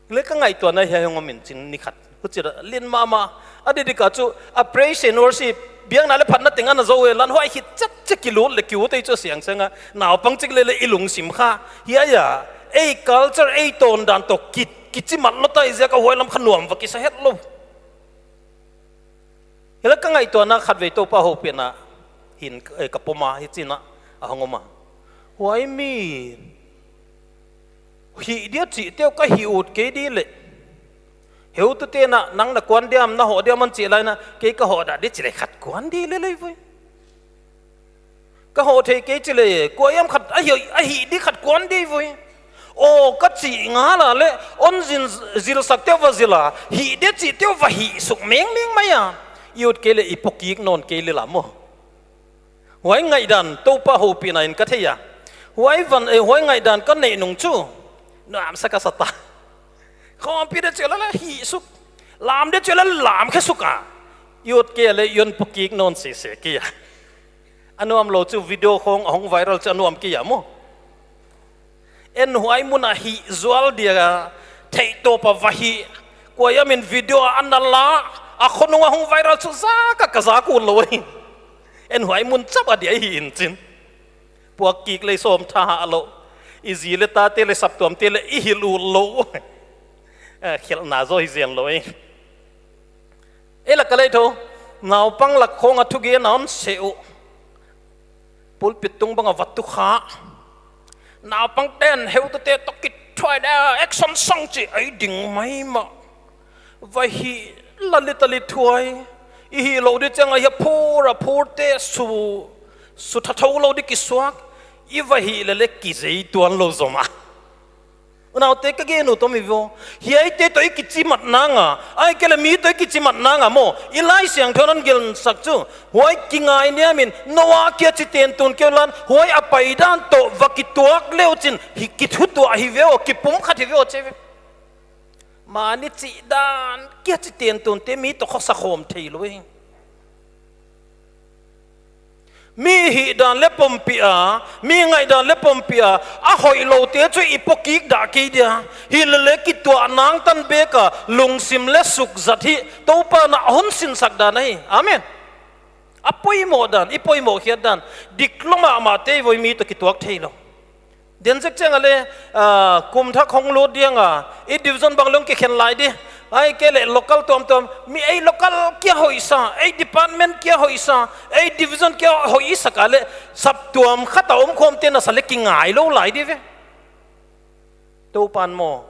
Leh ka ngaihtuahna hiai hong om in chin ni khat. Huchi a lin mahmah. A didik a chu a praise and worship. Biakna leh phatna teng ana zou e lan huai khit chet chet kilut leh kiut ei chu siangsiang a. Naupang chik leh leh i lungsim kha. Hiai a. Ei culture ei tawndan toh ki, kichimat lou ta i ziak a huai lam kha nuam va kisa hetlou. Hileh ka ngaihtuahna khatvei Toupa houpihna hin, eh, ka pom a hichi'n a hong om a. Huai mi hih dia chihte uh ka hih ut kei di leh. Heutute'n a nang na kuan diam na hoh diam hon chih lai in a kei ka hoh dah di chih leh khat kuan di lel ei voi. Ka hoh thei kei chih leh, kuahiam khat a hih, a hih di khat kuan di voi. Aw, ka chih ngal a leh, hon zin, zilsakte uh va zil a, hih di chihte uh va hih suk mengmeng mai a. I ut kei leh i pokik nawn kei lel a maw. Huai ngaihdan, Toupa houpihna in ka thei a. Huai van, eh, huai ngaihdan ka neih nung chu. Nuamsa ka sa ta. Khawmpi di chih leh leh hih suk. Lam di chih leh leh lam khe suk a. I ut kei leh i hon pokik nawn sese kei a. A nuam lou chu video khong a hong viral chu a nuam kei a maw. En huai mun a hih zual dia, theih tawp a va hih. Kuahiam in video a ana la, a khonung a hong viral chu zak a ka zak ut lou hi. En huai mun chauh a dia hih in chin. Puak kik leh sawm tha hah lou. I zi leh tate leh saptuamte leh i hilh ut lou. Eh, khelhna zaw hi zen lou hi. Ei lak a leh tho, naupang lak khong a thugen a hon seh uh. Pulpit tung bang a va tu kha. Naupangte'n heutute toh kithuai dia, action song chih ei ding maimah. Va hih leh leh tali thuai. I hih lou di chiang a hia phur a phur te su, su tha thou lou di kisuak. I va hih leh leh kizei tuan lou zom a. Unaute ka gen uh toh mi vo. Hiaite toh i kichimat nang a. Ahihkeileh mi toh i kichimat nang a maw. I Laisiangthou in a gen sak chu. Huai kingainiam in Noa kia chiten tun keu lan. Huai a paidan toh va kituak leuchin. Hi kithutuah hi ve aw, kipumkhat hi ve aw chi ve. Mani chihdan kia chiten tunte mi toh khosa khawm thei lou hi. Mi hihdan leh pompih a, mi ngaihdan leh pompih a, a hoihloute chu i pokik dah kei dia. Hileh leh kituah nang tan bek a, lungsim leh suk zat hi, Toupa'n a hon sinsak dan ahi. Amen. A poimoh dan, i poimoh khiat dan, diklou mahmahte i voi mi toh kituak thei lou. Di'n zek chiang a leh, ah, kum thak hong lut diang a, i division bang leng kikhen lai di. Ahihkeileh local tuamtuam, mi ei local kia hoihsa, ei department kia hoihsa, ei division kia hoihsa ka leh, saptuam khat a om khawmte'n a sa leh kingai lou lai di ve. Toupa'n maw,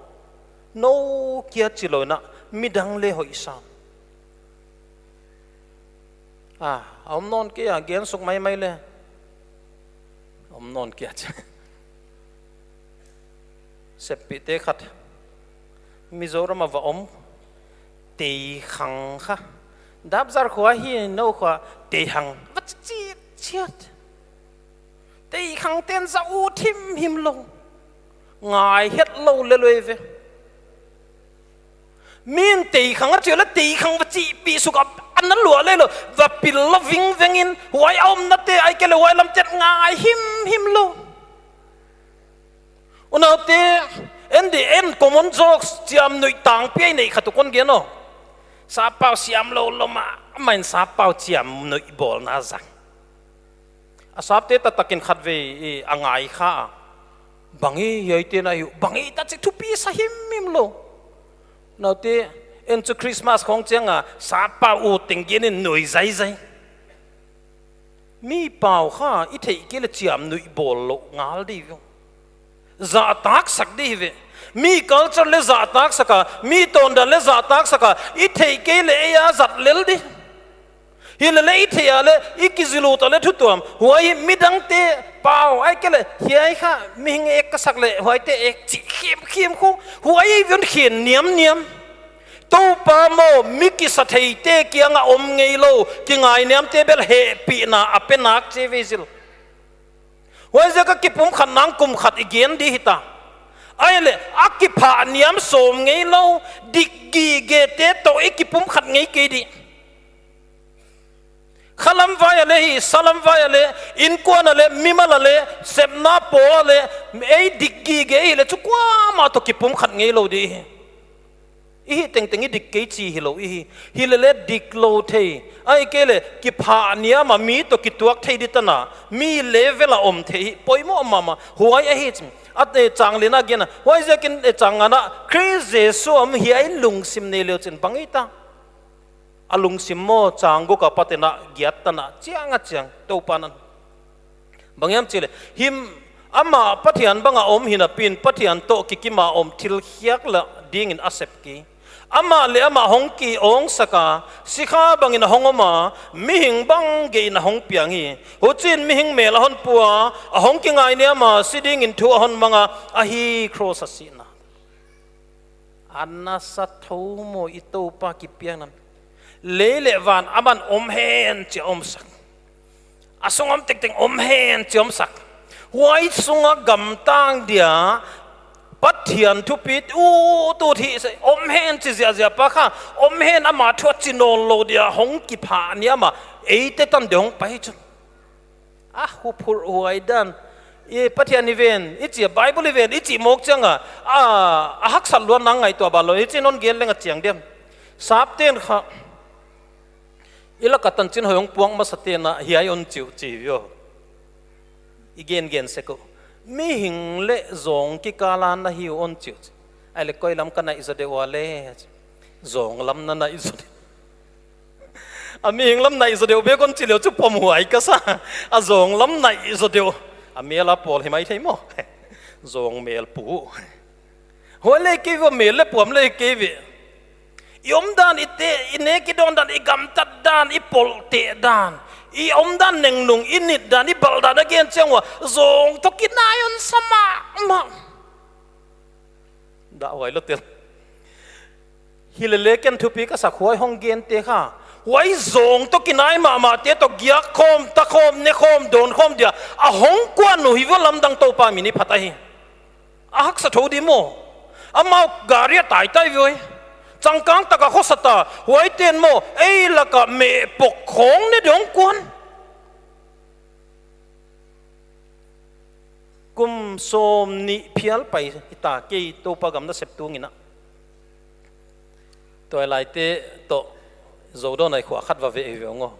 nou kia chi lou in a, midang leh hoihsa. Ah, a om nawn kei a, gen suk maimai leh. A om nawn kei a chi. Seppihte khat. Mizoram a va om. Teikhang kha. Dapzar khua hi nou khua. Teikhang. Va chi chiat. Teikhangte'n za ut himhim lou. Ngai het lou leh lou ve. Min teikhang a chi leh teikhang va chihpih suk a, a na lua leh lou. Va pil lou vingveng in, huai a omnate, ahihkeileh huai lamte ngai himhim lou. Unaute, en di en common jokes, chiamnuih tangpi a i neih khat uh kon gen aw. Sappau siam lou lou mah, a main sappau chiamnuih bawlna zang. A sapte taktak in khatvei i a ngai kha. Bang i hiaite'n a hi uh, bang i ta chi thupi sa himhim lou. Unaute, en chu Christmas khong chiang a, sappau ut teng gen in nui zaizai. Mi pau kha, i theih kei leh chiamnuih bawl lou ngal di ve. Zahtaksak di ve. Mi culture leh zahtaksak a, mi tawndan leh zahtaksak a, i theih kei leh ei a zat lel di. Hileh leh i theih a leh, i kizil ut a leh thutuam. Huai midangte pau, ahihkeileh, hiai kha, mihing ek ka sak leh, huaite ek chih khimkhim khu. Huai ei vun khin niamniam. Toupa maw, mi kisatheite kiang a om ngei lou, kingainiamte bel hehpihna a pe nak chi ve zil. Huaiziak a kipumkhat nang kum khat i gen di hita. Ahihleh, a kiphah niam sawm ngei lou, dik gigete toh i kipumkhat ngei kei di. Khalam vai a leh hi, salam vai a leh, innkuan a leh, mimal a leh, sepna pawl a leh, ei dik gige i leh chu kuamah toh kipumkhat ngei lou di hi. I hih tengteng i dik kei chi hilou i hi. Hileh leh diklou thei. Ahihkeileh kiphah niam a mi toh kituak thei di tan a. Mi level a om thei hi. Poimoh mahmah. Huai ahi chin. A te chang lina gen a. Huaiziakin e chang ngana. Khrist Jesu a om hiai lungsim nei leuchin bang i ta. A lungsim maw chang guk apat in a giat tan a chiang a chiang Toupa'n a. Bang hiam chih leh, him amah Pathian bang a om hinapi in Pathian toh kikim a om thil khiak leh ding in a sep kei. Amah leh amah hong ki-awngsak a, sikha bang in a hong om a, mihing bang gei in a hong piang hi. Huchiin mihing mel a hon pua, a hong kingainiam a, si ding in thu a hon mang a, ahi kros a sihna. A nasa thou maw i Toupa kipiakna. Lei leh van aman om hen chi a omsak. A sung om tengteng om hen chi a omsak. Huai sung a gamtang dia Pathian thupit ut ut hi se om hen chi ziahziah pa kha. Om hen ama thu a chi nawn lou dia hong kiphah niam a eite tan dia hong pai chu. A huphurh huai dan. I Pathian i ven, i chi a Bible i ven, i chih mawk chiang a, a, a haksat luat nang ngaihtuah bang lou, i chi non gen leng a chiang diam. Sapte'n kha. I lak a tanchin hoih hong puak masate'n a, hiai hon chi uh chi ve aw. I gen gen sek uh. Mihing leh zawng kikal a na hi uh hon chi uh chi. Ahihleh koi lam ka naih zaw deuh ua leh. Zawng lam na naih zaw deuh. A mihing lam naih zaw deuh bek hon chi leh chu pomhuai ka sa. A zawng lam naih zaw deuh. A mel a pawl hi maithei maw. Zawng mel pu. Huai leh kei ve mel leh puam leh kei ve. I omdan, i te, i nek i dawndan, i gamtat dan, i polteh dan, i omdan nengnung, i nitdan, i balhdan a gen chiang ua, zawng toh kinai hon sa mahmah. Dah huai lou tel. Hilele ken thupi ka sak huai hong gente kha, huai zawng toh kinai mahmahte toh giak khawm, ta khawm, ne khawm, dawn khawm dia a hong kuan uh hi ua, lamdang Toupa min i phat ahi. A haksa thou di maw. Amau gari a taitai ve ua. Changkang taka khosa ta, huaiten maw, ei laka meh pok khawng ne dong kuan. Kum sawmnih phial pai hita kei Toupa gam nasep tung in a. Tuailaite toh Zodawnai khua khat va veh hi ve ung aw.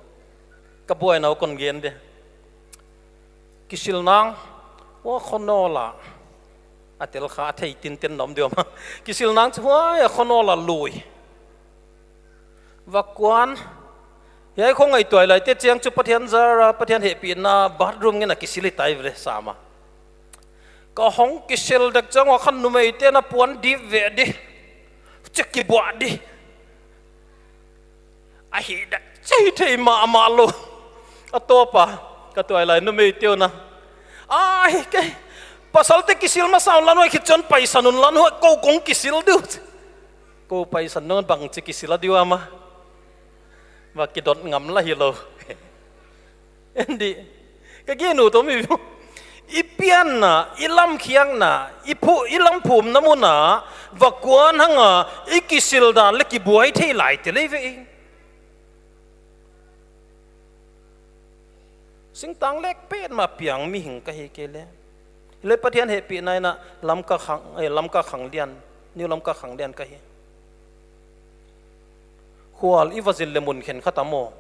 Ka buaina uh kon gen de. Kisil nang, ua khonawla. A tel kha a thei tinten nom diam a. Kisil nang chu huai a khonawla lui. Va kuan. Hiai khong ai tuailaite chiang chu Pathian zara, Pathian hehpihna, bathroom ngen a kisil i tai ve le sama. Ka hong kisil dek chiang ua khan numeite'n a puan dip ve di. Chek kibuah di. A hi dek chih thei mahmah lou. A tawpa, ka tuailai numeite uh na. Ai, kei. Pasalte kisil masa un la nuai khit chiang paisan un la nuai, kou kong kisil diu. Kou paisan nawn bangchi kisil a diu ama. Va kidot ngam la hilou. Endi. Ka gen uh toh mi. I pianna, i lamkhiakna, i phu, i lamphumna mun ah, va kuan hang a, i kisil dan le kibuai thei lai te lei ve. Singtang lek petmah piang mihing ka hi kei le. Hilele Pathian hehpihna in a Lamka khang, eh, Lamka khang lian, New Lamka khang lian ka hi. Khual i va zin le mun khenkhat ah maw,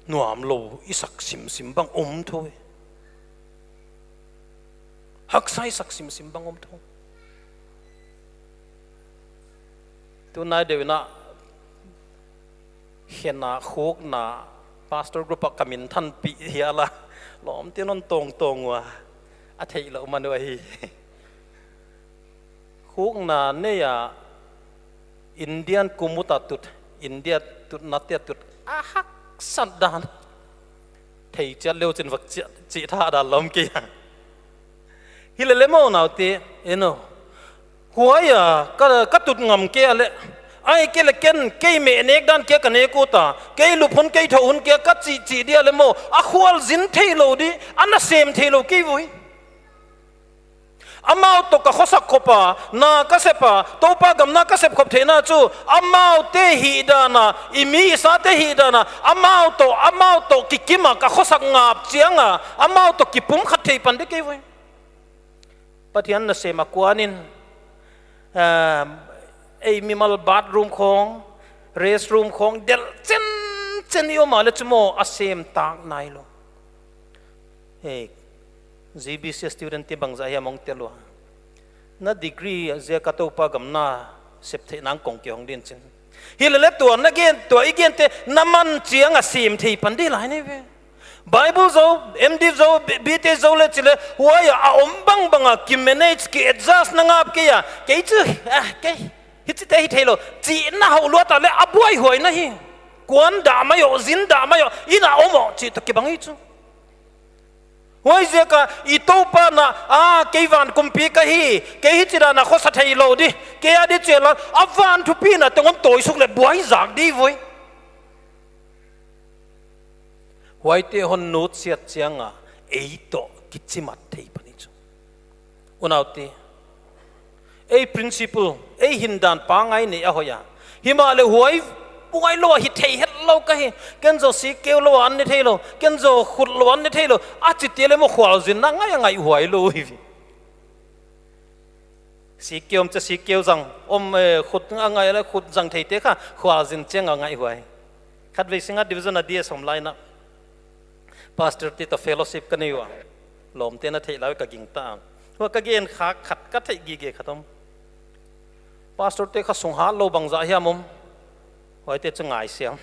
nuam lou i sak simsim bang om thou e. Haksa i sak simsim bang om thou. Tunai deuh in a, hena khukna pastor group ah ka min thanpih hial a, lawmte'n hon tawngtawng ua, a theih lou man uh ahi. Khukna nei a Indian kumut a tut, India tutnate tut a haksat dan. Thei chiat leu chin vak chiat, chih tha dan lawm kei a. Hilele maw naute, eno. Huai a, ka, ka tut ngam kei a le. Ai kei le ken, kei meh nek dan kia ka nek ut a. Kei lup hun, kei thou hun kia ka chih chih dia le maw. A khualzin theilou di, a nasem theilou kei vui. Amau toh ka khosak khop a, na ka sep a, Toupa gam na ka sep khop theihna chu, amaute hihdan a, i mi i sate hihdan a, amau toh, amau toh kikim a ka khosak ngap chiang a, amau toh kipumkhat thei pan di kei vui. Pathian nasem a kuan in, ehm, ei mimal bathroom khong, restroom khong, delh chenchen i om a le chu maw a sem tak nailou. Hei, G B C student te bangzah hiam hong tel ua. Na degree ziak a Toupa gam na sep theih nang kong kihong din chin. Hilele tua na gen, tua i gente na man chiang a sem thei pan di lai nei ve. Bible zou, M.Div zou, B.Th zou le chi le, huai a om bangbang a ki manage, ki adjust na ngap kei a. Kei chu, ah, kei, hichite hi theilou. Chih na hau luat a le a buaihuai na hi. Kuan dah mai aw, zin dah mai aw, inn a om aw, chih toh kibang hi chu. Huaiziak a i Toupa'n a, a, kei van kumpi ka hi, kei hichidan a khosa theilou di, kei a di chiang a, a van thupina teng om tawi suk le buai zak di vui. Huaite hon nutsiat chiang a, ei toh kichimat thei pan hi chu. Unaute, ei principle, ei hindan pangai nei a hoih a. Himahleh huai, huai lou a hi thei hetlou ka hi. Ken zaw sikkeu lou a an ne theilou. Ken zaw khut lou a an ne theilou. A chih te le maw khualzin na ngai a ngaihhuai lou hi. Sikkeu om chiang sikkeu zang. Om, eh, khut a ngai le khut zang theite kha khualzin chiang a ngaihhuai. Khatvei singa division a D S om lai in a. Pastor te toh fellowship ka nei ua. Lawmte'n a theih lai ka gingta. Huai ka gen kha khat ka theih gige khat om. Pastor te kha sung hatlou bangzah hiam om. Huaite chu ngai siam.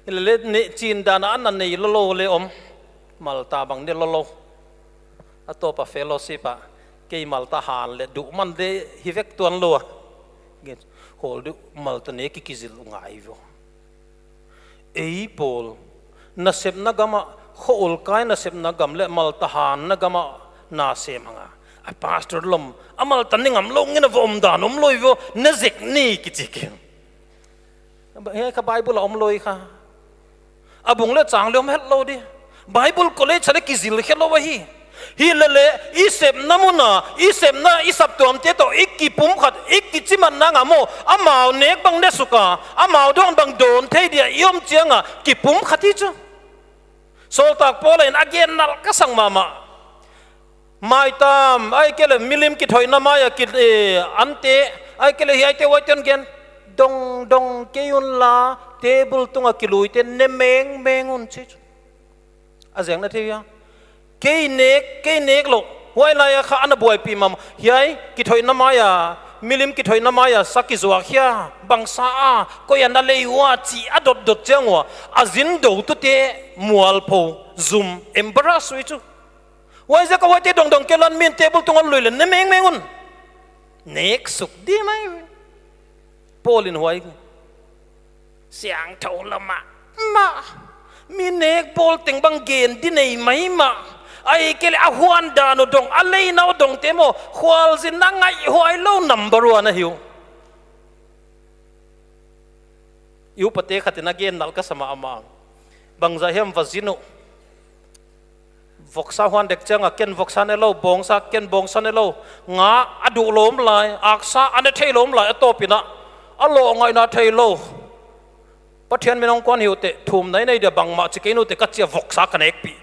Hilele ne chin dan a na nei lou lou le om. Malta bang ne lou lou. A tawp a fellowship a. Kei Malta han le duh man de hi vek tuan lou a. Gen, hawl deuh, malta nek ki kizil uh ngai vo. Ei pawl, nasepna gam ah, kho ol kai nasepna gam leh malta hanna gam ah na sem hang a. A pastor lom, a malta ne ngamlou ngen a va omdan omlou vo, na zek ni kichi kei. Hiai kha Bible a omlou kha. A bung leh chang leh om hetlou di. Bible college ah leh kizil khelou ahi. Hilele, i sepna mun ah, i sepna i saptuamte toh, i kipumkhat, i kichimatna ngam maw, amau nek bang ne suk a, amau dawn bang dawn thei dia i om chiang a, kipumkhat hi chu. Sawltak Paul in a gen nalh ka sak mahmah. Maitam, ahihkeileh milim kithoihna mai a ki, eh, ante, ahihkeileh hiaite huaite hon gen, dongdong kei unla, table tung a kiluite ne mengmeng un chi. A ziak na thei hia? Kei nek, kei nek lou. Huai lai a kha ana buaipih mahmah. Hiai, kithoihna mai a, milim kithoihna mai a, sa kizuak hia, bangsa a, koi a na lei ua, chi a dotdot chiang ua, a zin doutute, mualpho, zum, embarrass uh chu. Huaiziak a huaite dongdong kei unla, min table tung a lui leh, ne mengmeng un. Nek suk di mai. Paul in huai. Siangthou lam ah, mah, mi nek bawl teng bang gen di nei mai mah. Ahihkeileh a huan dan uh dong, a leina uh dongte maw, khualzinna ngaihhuai lou number one ahi uh. I upate khat in a gen nalh ka sa mahmah. Bangzah hiam va zin uh. Voksa huan dek chiang a ken voksa ne lou, bawngsa ken bawngsa ne lou. Nga a duh lou lai, aksa a ne thei lou lai, a tawp in a. A loh ngaihna thei lou. Pathian min hong kuan hi uh teh, thumna i nei dia bangmah chi kei un teh ka chi a voksa ka nekpih.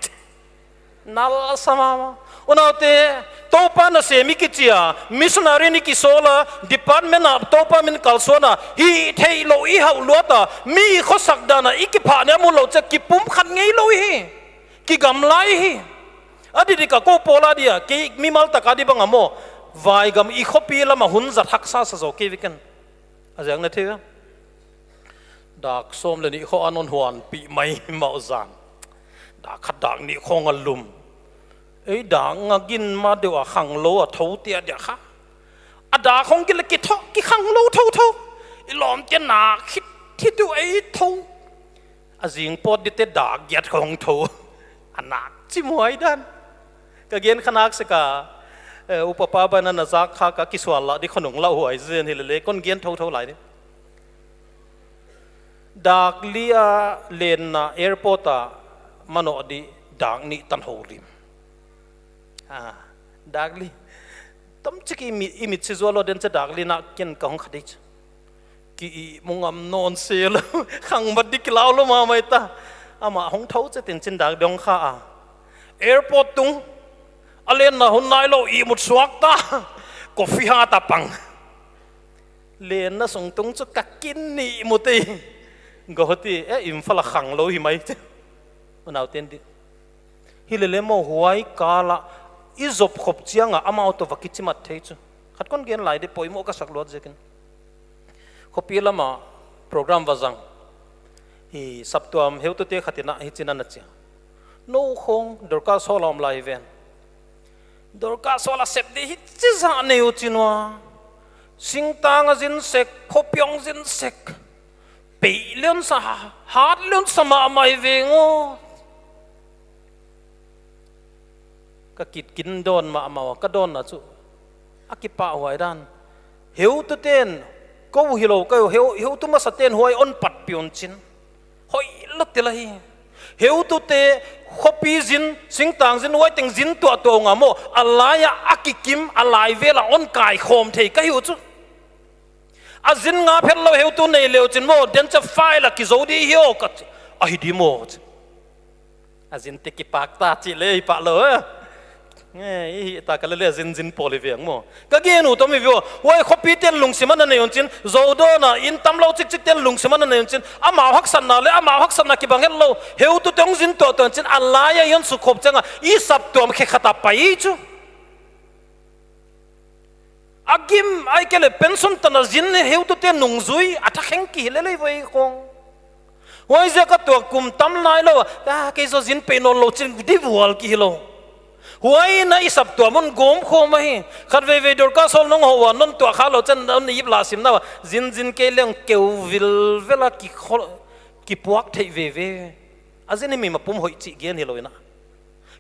Nalh sa mahmah. Unaute, Toupa nasem i kichi a, missionary i kisawl a, department a Toupa min kalsuan a, hih theih louh i hauh luat a, mi khosak dan a i kiphah ne mu lou chia kipumkhat ngei lou hi. Kigamla i hi. A didik a kou pawl a dia, kei mimal tak a di bang a maw. Vaigam i khopi lam a hun zat haksa sa zaw kei vek in. A ziak na thei hia? Dak sawm leh nih kho a non huanpih mai mah uh zan. Dak khat dak nih khong a lum. Ei dak nga gin ma deuh a khanglou a thou te a dia kha. A dak khong gin leh kitho, kikhanglou thouthou. I lawmte nak khit, khit uh ei thou. A zing pawt dite dak giat khong thou. A nak chimhuai dan. Ka gen kha nak sek a, eh, upa pa bang in a na zak kha ka kisual lah di khonung lauhuai zen hilele kon gen thouthou lai di. Dak li a lenna airport a manoh di dak nih tan houlim. Ah, dak li. Tamchik i mi, i mit si zual lou den chia dak li na ken ka hong kha di chia. Ki ihmu ngam nawn se lou, khangbat di kilau lou mahmah ta. Amah hong thou chiat in chin dak dong kha a. Airport tung, a lenna hun nailou ihmut suak ta. Coffee hat a pang. Lenna sung tung chu ka kin ni mu te. Guwahati, eh, Imphal a khanglou hi mai te. Unau ten di. Hilele maw huai kal a, i zop khop chiang a amau toh va kichimat thei chu. Khat kon gen lai di poimoh ka sak luat ziakin. Khopi lam a program va zang. Hi saptuam heutute khat in a hichi'n ana chi a. Nou khong Dorcas hall a om lai ven. Dorcas hall a sep di hichi zah nei uh chin ua. Singtang a zin sek, khopi hong zin sek. Peih leh hon sa, hat leh hon sa mahmah hi veng aw. Ka kit kin dawn mahmah ua, ka dawnna chu. A kipahhuai dan. Heutute'n, kou hilou, kou heu, heutu masate'n huai hon patpih un chin. Hoihlou tel ahi. Heutute, khopi zin, singtang zin, huai teng zin tuahtuah uh ngam aw. A lai a, a kikim, a lai vel a hon kaikhawm thei ka hi uh chu. A zin ngap hetlou heutu nei le uh chin maw, den chia file a kizou di hi aw ka chi. A hi di maw chi. A zinte kipak ta chih leh i pah lou, eh. Eh, i hih ta ka lele a zin zin pawl hi veng maw. Ka gen uh tom hi veng aw. Huai khopite'n lungsim ana nei un chin. Zou dawn a, inn tamlou chikchikte'n lungsim ana nei un chin. Amau haksatna leh, amau haksatna kibang hetlou. Heutute hong zin tuahtuah un chin. A lai a i hon sukkhop chiang a. I saptuam khe khat a pai chu. A gim, ahihkeileh pension tan a zin heutute nungzui, a tha kheng ki hi lele vei khong. Huaiziak a tua kum tam nailou a, ah, kei zaw zin peih nawnlou chin di vual ki hilou. Huai na i saptuam un gawm khawm ahi. Khatveivei Dorcas hawl nong hoh ua, non tuah kha lou chiang non i ip lah sim na ua, zinzin kei leng keu vilvel a ki khol, kipuak theih veve. A zin i mi mapum hoih chih gen hilou in a.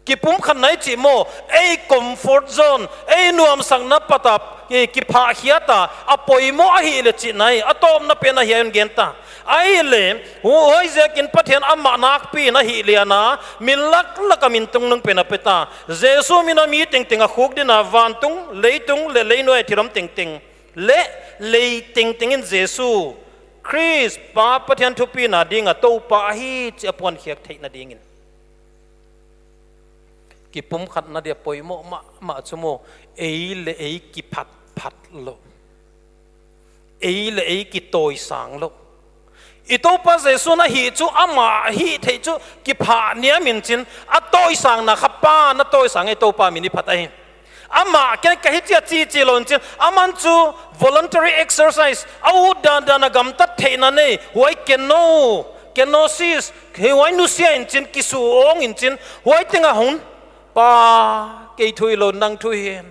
Kipumkhatna i chih maw, ei comfort zone, ei nuamsakna apat a, eh, kiphahkhiat a, a poimoh ahihleh chihna hi, a tawpna pen ahi a i gen ta. Ahihleh, hu-, huaiziakin Pathian amah nakpi in a hihlian a, min laklak a min tungnung pen a pe ta. Jesu min a mi tengteng a khukdin a, vantung, leitung, leh leinuai thillam tengteng. Leh lei tengteng in Jesu Khrist Pa Pathian thupina ding a Toupa ahi chih a puankhiak theihna dingin. Kipumkhatna dia poimoh mahmah chu maw, ei leh ei kiphatphat lou. Ei leh ei kitawisang lou. I Toupa Jesu na hih chu amah hih theih chu kiphah niam in chin, a tawisangna kha Pa'n a tawisang e, Toupa min i phat ahi. Amah ken ka hi chia chi chi lou in chin, aman chu voluntary exercise, a ut dandan a gamtat theihna nei, huai keno, kenosis, hi huai nusia in chin, kisu awng in chin, huai teng a hon, Pa, kei thu hilou, nang thu hi hen.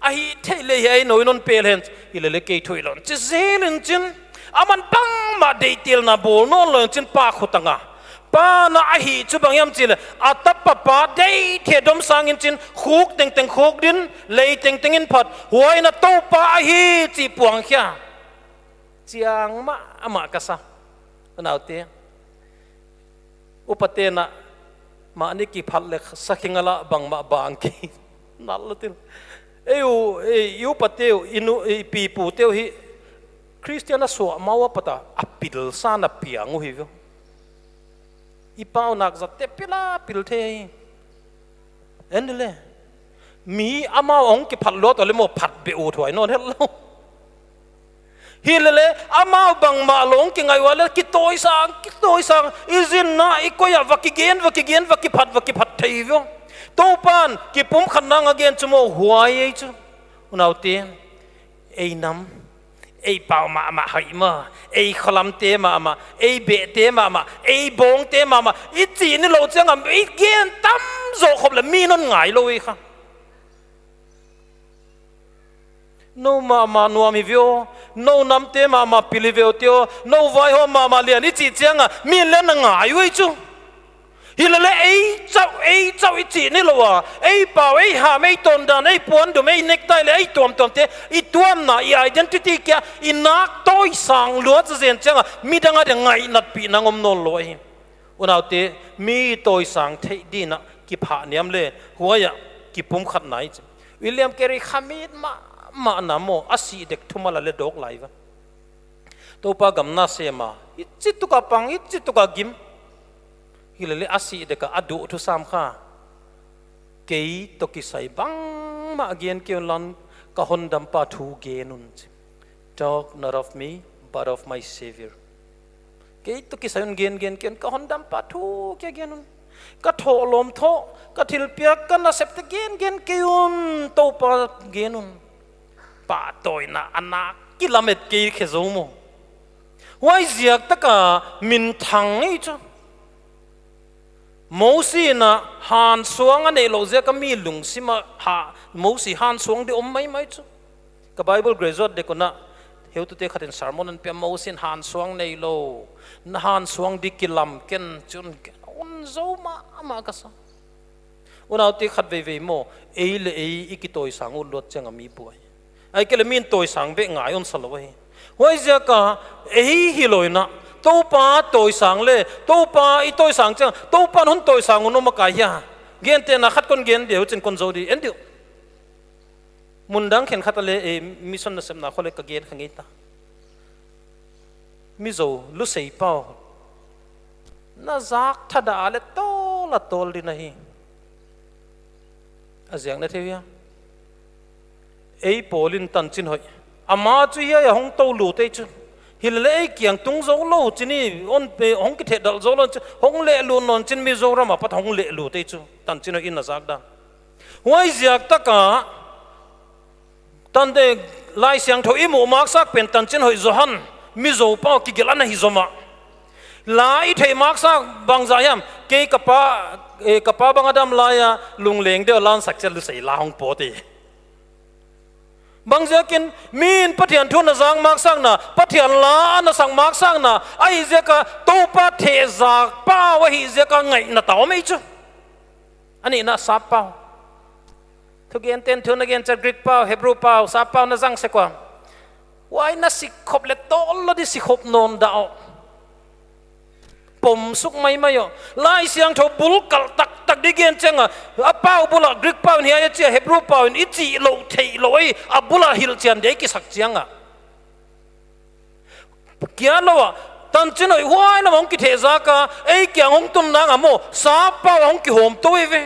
A hih theih leh hiai nou in hon pel hen, hilele kei thu hilou. Chi zel in chin, aman bangmah deihtelna bawl nawn lou in chin Pa khut a nga. Pa'n a hih chu bang hiam chih leh, a tapa Pa deih theih dom sang in chin, khuk tengteng khukdin, lei tengteng in phat, huai in a Toupa ahi chih puangkhia. Chiang mahmah ka sa. Unaute. Upate'n a, mahni kiphat leh sakhi nga lah bangmah bang kei. Nal lou tin. Ei u, ei, i upate uh, i nu, i pipute uh hi, Christian a suah ma ua pat a, a pilsa na piang uh hi ve. I pau nak zat te pila pil thei. En le. Mi amau hong kiphat lua tou leh maw phat beh ut huai nawn het lou. Hilele, amau bangmah lou hong kingai ua leh, kitawisang, kitawisang, i zinna, i koi a, va kigen, va kigen, va kiphat, va kiphat thei ve. Toupa'n, kipumkhatna a gen chu maw huai ei chu. Unaute, ei nam, ei pau mahmah hoih maw, ei kholamte mahmah, ei behte mahmah, ei bawngte mahmah, i chih ni lou chiang a, i gen tam zaw khop leh mi'n hon ngai lou i kha. Nou mahmah nuam hi ve aw, nou namte mahmah pil hi ve aw te aw, nou vaihawm mahmah lian i chih chiang a, mi'n leng na ngai uh ei chu. Hilele ei chauh, ei chauh i chih ni lou a, ei pau, ei ham, ei tawndan, ei puandum, ei necktie leh ei tuamtuamte, i tuamna, i identity kia, i nak tawisang lua zazen chiang a, midang a dia ngainatpihna om nawn lou ahi. Unaute, mi tawisang theih ding a kiphah niam leh, huai a kipumkhatna i chih. William Carey khamit mahmah na maw, a sih dek thumal a leh dawk lai va. Toupa gam na sem a, i chih tuk a pang, i chih tuk a gim. Hilele a sih dek a a duh thu sam kha. Kei toh kisai bangmah gen kei un la, ka hondampa thu gen un chi. Talk not of me, but of my Savior. Kei toh kisai un gen gen kei un, ka hondampa thu kia gen un. Ka thohlawm thoh, ka thilpiak, ka nasepte gen gen kei un, Toupa gen un. Pahtawina a nak kilamet kei khe zou maw. Huaiziak tak a minthang ei chu. Mosi in a hansuang a neih louh ziak a mi lungsim a ha, Mosi hansuang di om maimai chu. Ka Bible graduate dek un a, heutute khat in sermon a pia, Mosi in hansuang nei lou, na hansuang di kilam ken chih un, un zou mahmah ka sa. Unaute, khatveivei maw, ei leh ei i kitawisang ut luat chiang a mi buai. Ahihkeileh mi'n tawisang beh ngai hon sa lou hi. Huaiziak a, ei hilou in a, Toupa tawisang leh, Toupa i tawisang chiang, Toupa'n hon tawisang un om a kai hia. Gentehna khat kon gen di uh chin kon zou di, en di uh. Mundang khenkhat a leh, eh, mission nasepna khong leh ka gen kha ngei ta. Mizo, Lusei pau. Na zak thadah leh tawl a tawl di na hi. A ziak na thei hia. Ei pawl in tanchin hoih. Ama chu hiai a hong tou lut ei chu. Hilele ei kiang tung zou lou chih ni, hon pe, hong kithehdelh zou lou chih, hong lehlut nawn chin Mizoram apat hong lehlut ei chu. Tanchin hoih in na zak dan. Huaiziak tak a, tante Laisiangthou i muh maksak pen tanchin hoih Johan, Mizo pau kigelh ana hi zomah. La i theih maksak bangzah hiam, kei ka pa, eh, ka pa bang a dam lai a, lungleng deuh a la sak chiang a lusei la hong pawt e. Bangziakin, mi'n Pathian thu na zak masak na, Pathian la na sak masak na, ahihziak a Toupa thehzak pau ahihziak a ngaihna ta om ei chu. A nihna sap pau. Thugen ten thu na gen chiang Greek pau, Hebrew pau, sap pau na zang sek ua. Huai na si khop leh tawllo di si khop nawn dah aw. Pom suk maimai aw. Laisiangthou bul kalh taktak di gen chiang a, a pau bul a Greek pau in hiai a chi a, Hebrew pau in i chih louh theih louh ei, a bul a hilhchian di ei kisak chiang a. Kia lou a, tanchin hoih huai lam a hong kithehzak a, ei kiang hong tun nang a maw, sap pau a hong kihawmtou ei ve.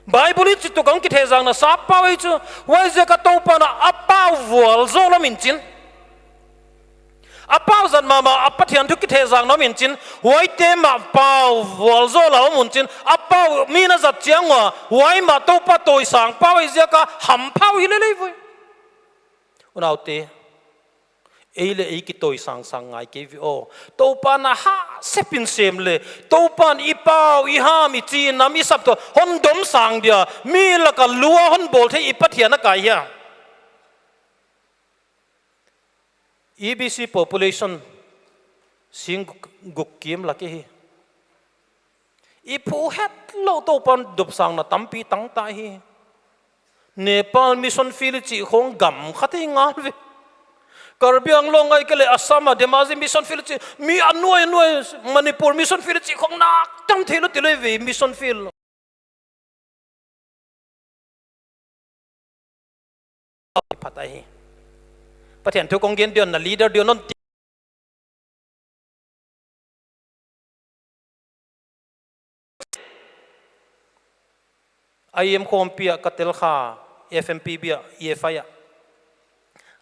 Bible i chih tuk a hong kithehzakna sap pau ei chu, huaiziak a Toupa'n a pau vualzawl a om in chin. A pau zat mahmah a Pathian thu kithehzakna om in chin, huaite mah pau vualzawl a om un chin, a pau mi'n a zat chiang ua, huai mah Toupa tawisang pau ei ziak a hampha uh hi lel ei ve. Unaute, ei leh ei kitawisang sang ngai kei ve aw. Toupa'n a hah sep in sem leh, Toupa'n i pau, i ham, i chi nam, i saptuam hon domsang dia, mi lak a lu a hon bawl thei i Pathian a kai hia. E B C population sing guk, guk kim lak hi. I phu hetlou Toupa'n dopsangna tampi tang ta hi. Nepal mission field chih khong gam khat ei ngal ve. Karbi Anglong ngai kei leh Assam a Dhemaji mission field chih, mi a nuai a nuai Manipur mission field chih khong nak tam theilou ti lou ve mission field. Phat ahi. Pathian thu kong gen di'n na leader di'n non ti. I M khawmpi ah ka tel kha, F M P B ah, E F I ah.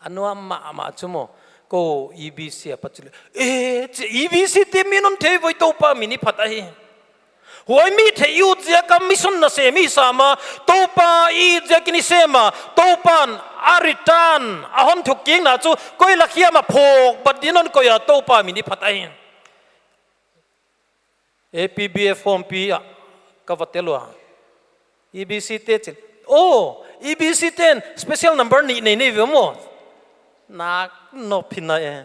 A nuam mahmah chu maw, kou E B C a pat chu leh. Eh, chi E B C te mi non thei voi Toupa min i phat ahi. Huai mi theih ut ziak a mission na sem i sam a, Toupa i ziak in i sem a, Toupa'n a return, a hon thuk kikna chu, koi lak hiam a phawk bat di'n hon koih a Toupa min i phat ahi. A P B F khawmpi ah ka va tel ua. E B C te chih. Oh, E B C te'n special number nih nei nei ve maw. Nak nop hi na e.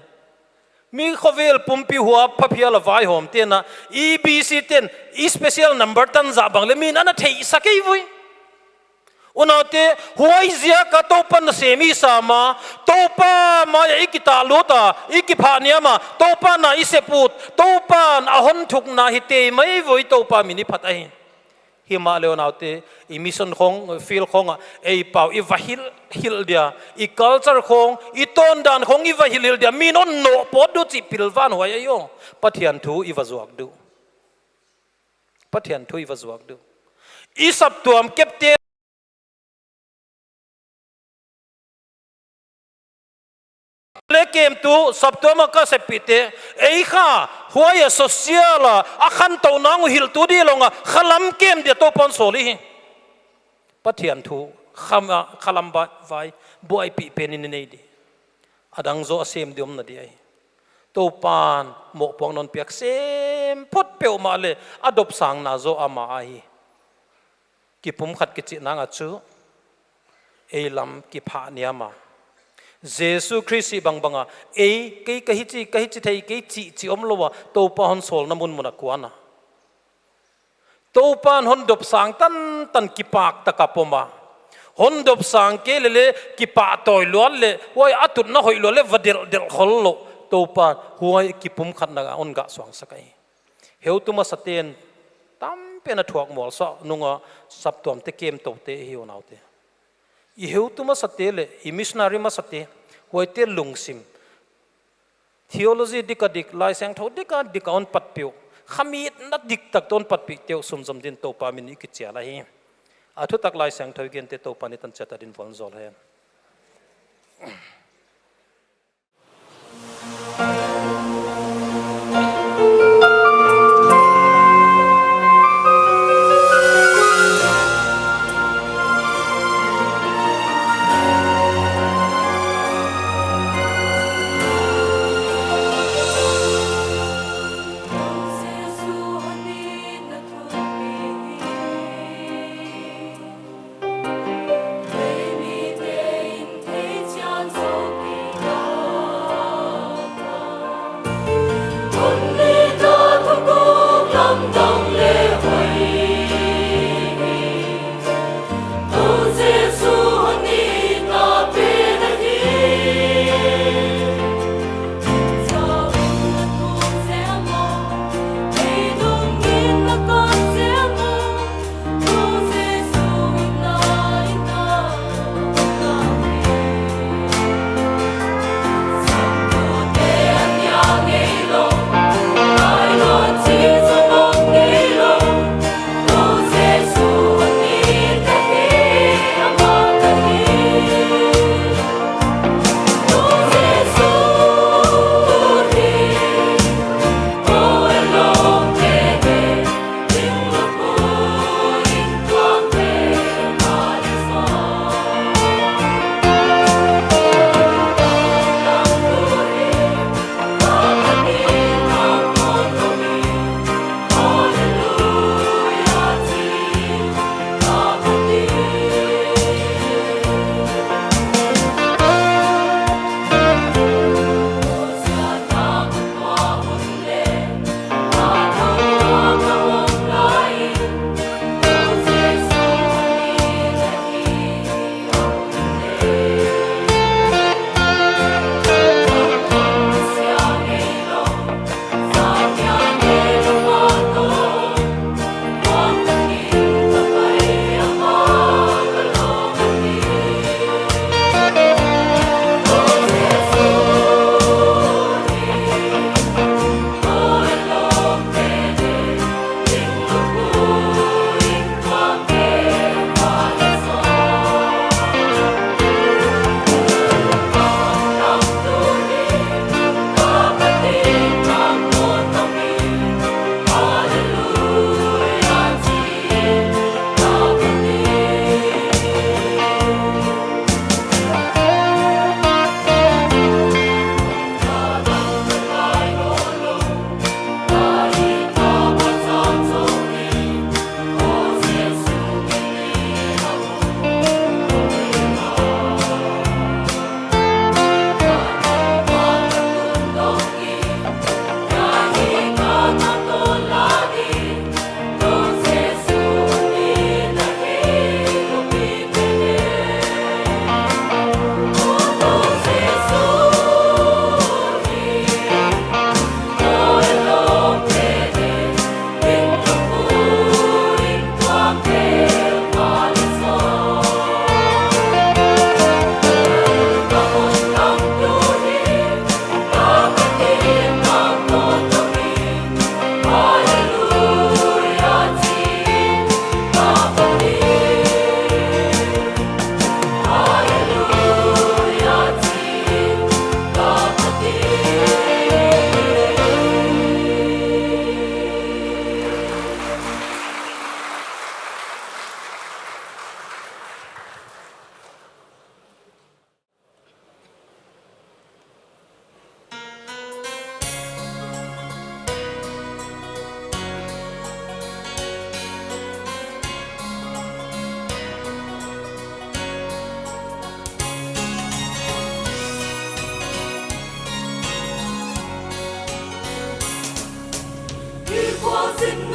Mi khovel pumpi huap pha phial a vaihawm te'n a, E B C te'n i special number tan zah bang leh mi'n ana theihsak ei voi. Unaute, huaiziak a Toupa'n na sem i sam a, Toupa mai a i kitahlut a, i kiphahniam a, Toupa'n a i sep ut, Toupa'n a hon thukna hi tei mai voi Toupa min i phat ahi. Himahleh unaute, i mission khong, field khong ah, ei pau i va hilh hilh dia, i culture khong, i tawndan khong i va hilh hilh dia, mi'n hon noh pawt di'n chih pilvan huai ahi aw. Pathian thu i va zuak di'n. Pathian thu i va zuak di'n. I saptuam kepte leh kemtu saptuam a ka seppihte, ei kha, huai a social a, a khantou nang uh hilhtu di lou a, khalam kem dia Toupa'n sawl hi. Pathian thu, kham, a, khalam vai, vai, buaipih pen in nei di. A dang zaw a sem di om na di ahi. Toupa'n mohpuakna hon piak sem phot peuhmah leh, a dopsangna zaw amah ahi. Kipumkhat kichih nang a chu, ei lam kiphahniam a. Jesu Khrist bangbang a, ei, kei ka hichi, ka hichi thei, kei chih chih omlou a, Toupa hon sawlna munmun a kuan a. Toupa'n hon dopsang tantan kipak tak a pom a. Hon dopsang kei leh leh kipahtawi luat leh, huai a tutna hoih luat leh va delhdelh khollou. Toupa'n huai kipumkhatna a hon gah suangsak ahi. Heutu masate'n tampen a thuak mualsak nung a saptuamte kemtoute hi unaute. I heutu masate leh, i missionary masate, huaite lungsim. Theology dik a dik, Laisiangthou dik a dik a hon patpih uh. Khamitna diktak toh hon patpihte uh sunzom di'n Toupa min i kichial ahi. A thutak Laisiangthou i gente Toupa'n i tan chiat a di'n vualzawl hen.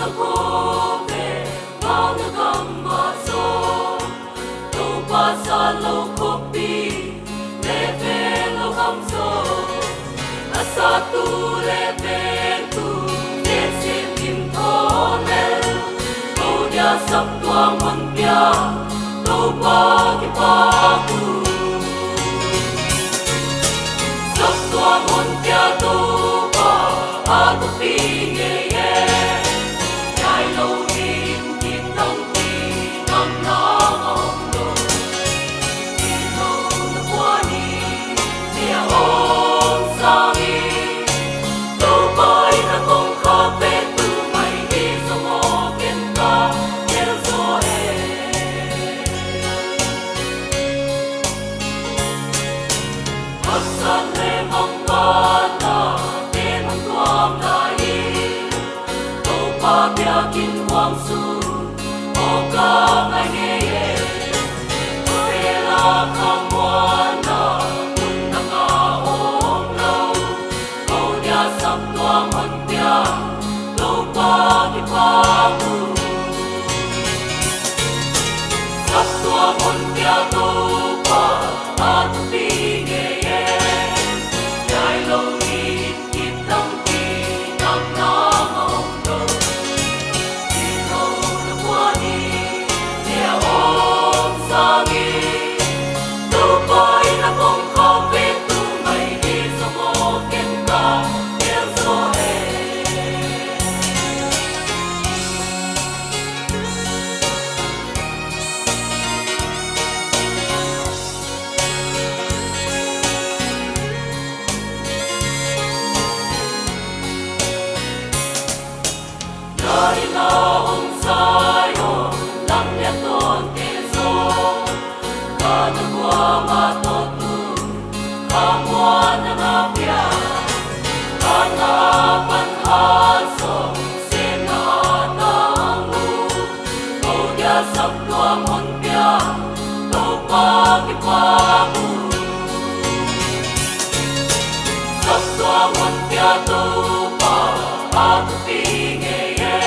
Khawvel, mauna gam ah zaw, Toupa sal lou khopi leh veng lou gam zaw, a satu leh vengtu, te sim kim thawn lel, kou dia saptuam hon pia, Toupa kipak un. Saptuam hon pia Toupa a thupi ngei e. Nai lou in kitang ki nam na om lou. Kilou na kuan in, nia om sang in. Toupa in a kongkhak vek tu mai hi, song o ken ka tel zaw e. Haksat leh mangbatna te hon tuam lai in, Toupa biakin huang sun, o ka ngai ngei e. Khovel a khamuanna mun dang a om lou, kou dia saptuam hon pia, Toupa kipak un. Saptuam hon pia Toupa a thupi ngei e. Nai lou in kitang ki nam na om lou. Kilou na kuan in, nia om sang in. Toupa in a kongkhak vek tu mai hi, song o ken ka tel zaw e. Nai na om Zion lam nia ton te zaw, ka na kuam a tot tu, khamuanna na pia, ka na pan ha song sen na tang u. Kou dia saptuam hon pia, Toupa kipak un. Saptuam hon pia Toupa a thupi ngei e.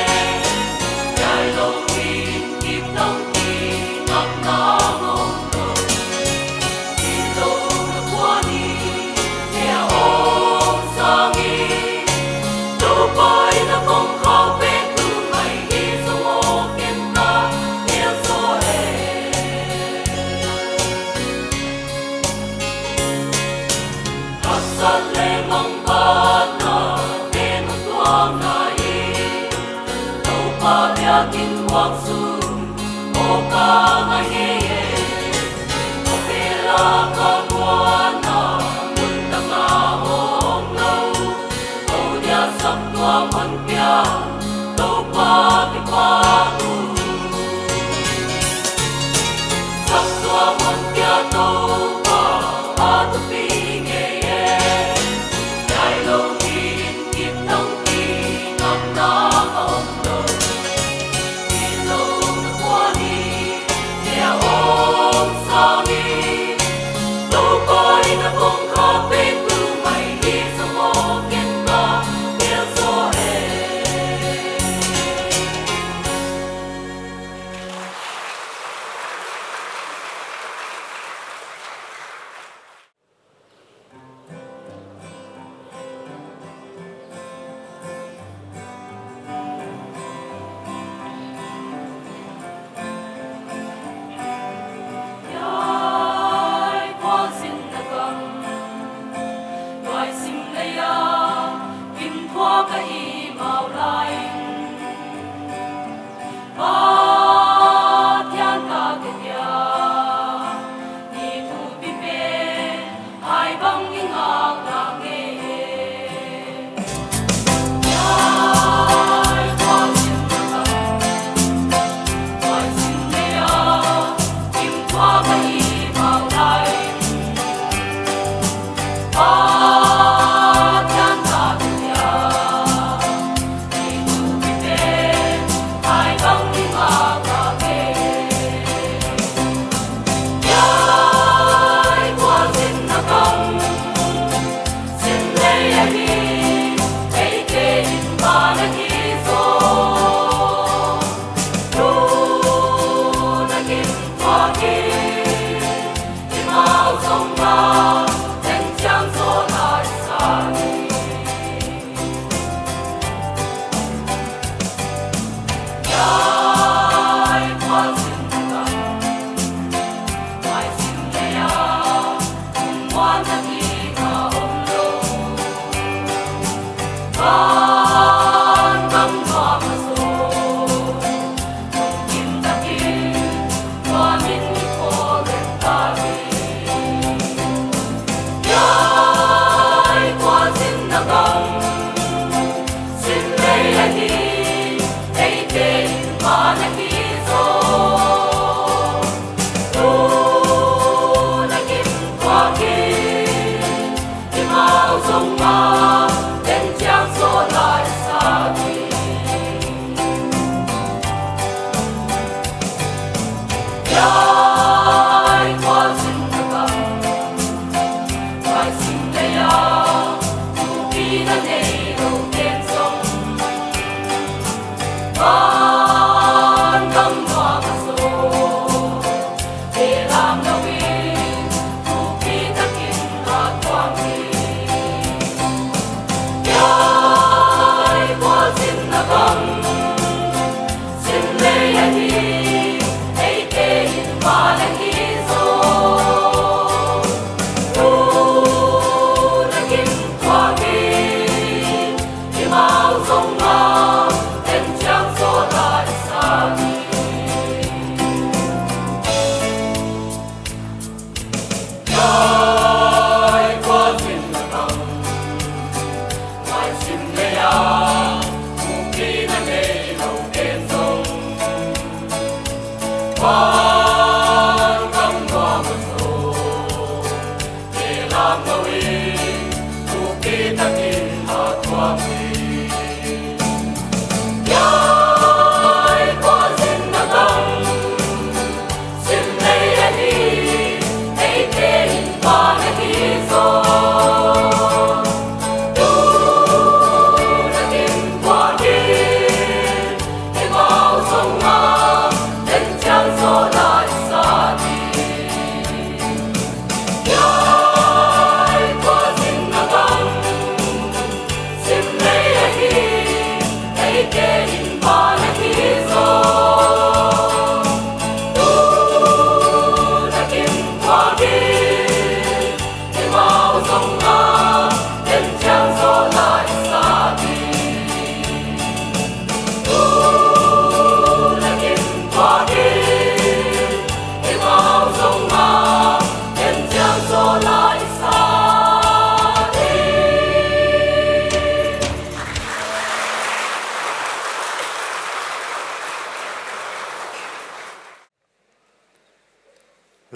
Nai lou in kitang ki nam na om lou. Kilou na kuan in, nia om sang in. Toupa in a kongkhak vek tu mai hi, song o ken ka tel zaw e. Haksat leh mangbatna te hon tuam lai in, Toupa biakin huang sun, o ka ngai ngei e. Khovel a khamuanna mun dang a om lou, kou dia saptuam hon pia, Toupa kipak un. Saptuam hon pia Toupa a thupi ngei e. Nai lou in kitang ki nam na om lou. Kilou na kuan in, nia om sang in.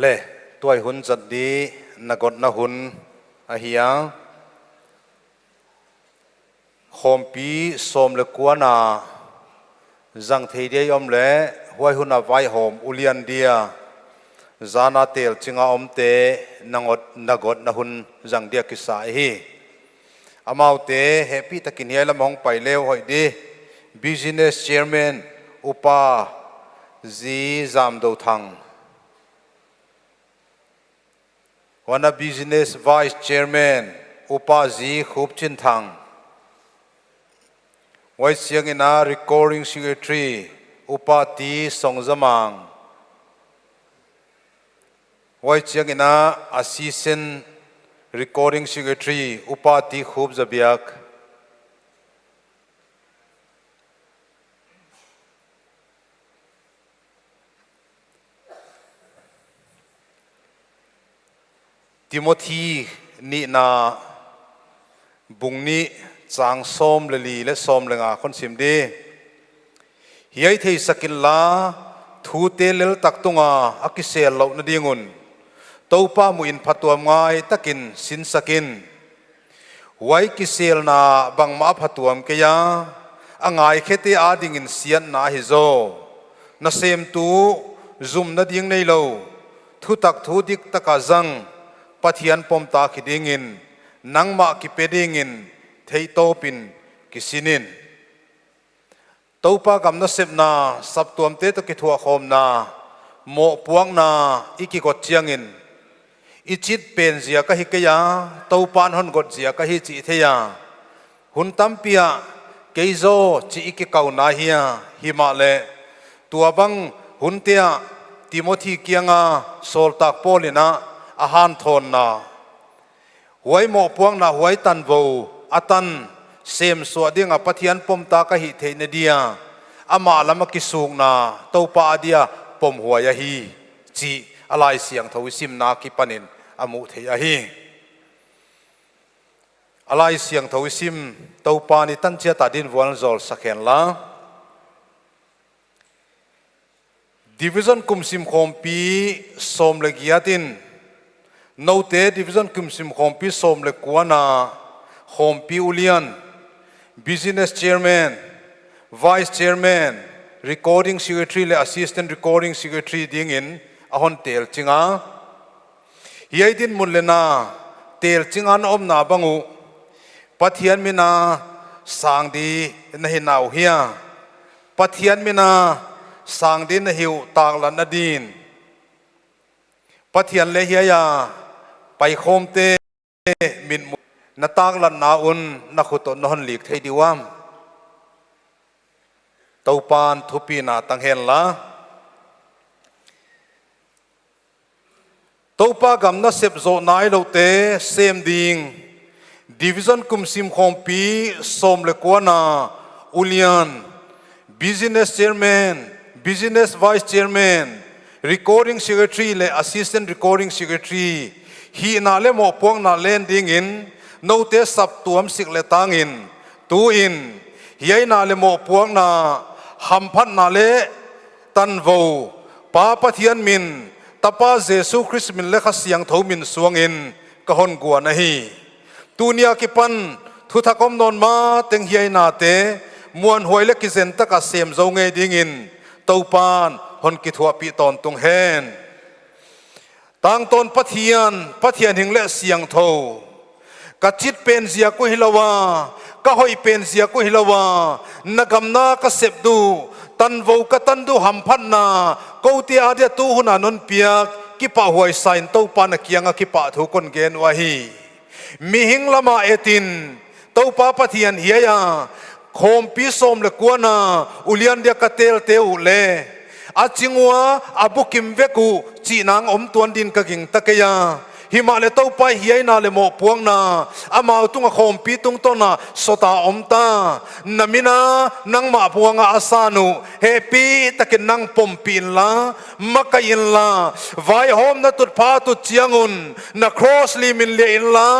Le, tuai hun zat di na gotna hun ahi a. Khawmpi sawm le kuana zang thei dia om le, huai hun a vaihawm ulian dia, zana tel chinga omte na ngot, na gotna hun zang dia kisa hi. Amaute hehpihtakin hiai lam hong pai le uh hoih di. Business Chairman Upa Zi Zamdothang. Huan a Business Vice Chairman Upa Zi Khupchinthang. Huai chiangin a Recording Secretary Upa T Songzamang. Huai chiangin a Assistant Recording Secretary Upa T Khupzabiak. Timothy nihna bung nih chang sawm le li le sawm le nga kon sim di. Hiai theisak inla, thute leltak tunga a kisel louhna ding un, Toupa muhin phatuam ngai takin sinsak in. Huai kiselna bangmah a phatuam kei a, a ngaikhete adingin siatna ahi zaw. Nasemtu zumna ding neilou, thutak thu diktaka zang, Pathian pomta khi dingin, nangmah kipe dingin, theihtawpin kisin in. Toupa gam nasepna, saptuamte toh kithuahkhawmna, mohpuakna i kigot chiangin, I chit pen ziak ahi kei a, Toupa'n hon got ziak ahi chih i thei a. Hun tampi ah kei zaw chih i kikouna hi a, himahleh tuabang hunte ah Timothi kianga sawltak Paul in a hanthawnna, huai mohpuakna, huai tanvou a tan semsuah dinga Pathian pomtak ka hih theihna dia amah lam a kisukna Toupa adia pomhuai ahi chih a Laisiangthou i simna akipanin a muh theih ahi. A Laisiangthou i sim, Toupa'n i tan chiat a din vualzawl sak hen la. Division kum sim khawmpi sawm leh giat in, noute Division kum sim khawmpi sawm leh kuana khawmpi ulian, business chairman, vice chairman, recording secretary leh assistant recording secretary dingin a hon telching a. Hiai dinmun leh na telching a na omna bang uh Pathian mina sang di na hi na uh hia? Pathian mina sang di na hi uh taklatna din, Pathian leh hiai a paikhawmte min mu-, na taklatna un na khut uh na hon lik thei di uam? Toupa'n thupina tang hen la. Toupa gam nasep zoh nailouhte sem ding, Division kum sim khawmpi sawm leh kuana ulian, business chairman, business vice chairman, recording secretary leh assistant recording secretary hihna leh mohpuakna len dingin noute saptuam sik leh tangin, tuin hiaina leh mohpuakna, hamphatna leh tanvou Pa Pathian min, Tapa Jesu Khrist min leh Kha Siangthou min suangin ka hon guan ahi. Tuni akipan thuthak om nawn mateng hiainate muanhuai leh kizen taka sem zou ngei dingin Toupa'n hon kithuahpih tawntung hen. Tangtawn Pathian, Pathian hing leh siangthou, ka chit pen ziak uh hilou a, ka hoih pen ziak uh hilou a, na gam na ka sep duh, tanvou ka tan duh hamphatna koute adia tu hun a non piak kipahhuai sa in Toupa na kianga kipahthu kon gen uh ahi. Mihing lama etin, Toupa Pathian hiai a khawmpi sawm leh kuana ulian dia ka telte uh leh a ching ua a bukim vek uh chih nang om tuan din ka gingta kei a. Himahleh Toupa hiaina leh mohpuakna amau tunga khawmpi tungtawna sawta om ta. Na mina nangmah buanga a san uh hehpihtakin nang pompih inla, makaih inla, vaihawmna tutphah tut chiang un na cross lim in liah inla.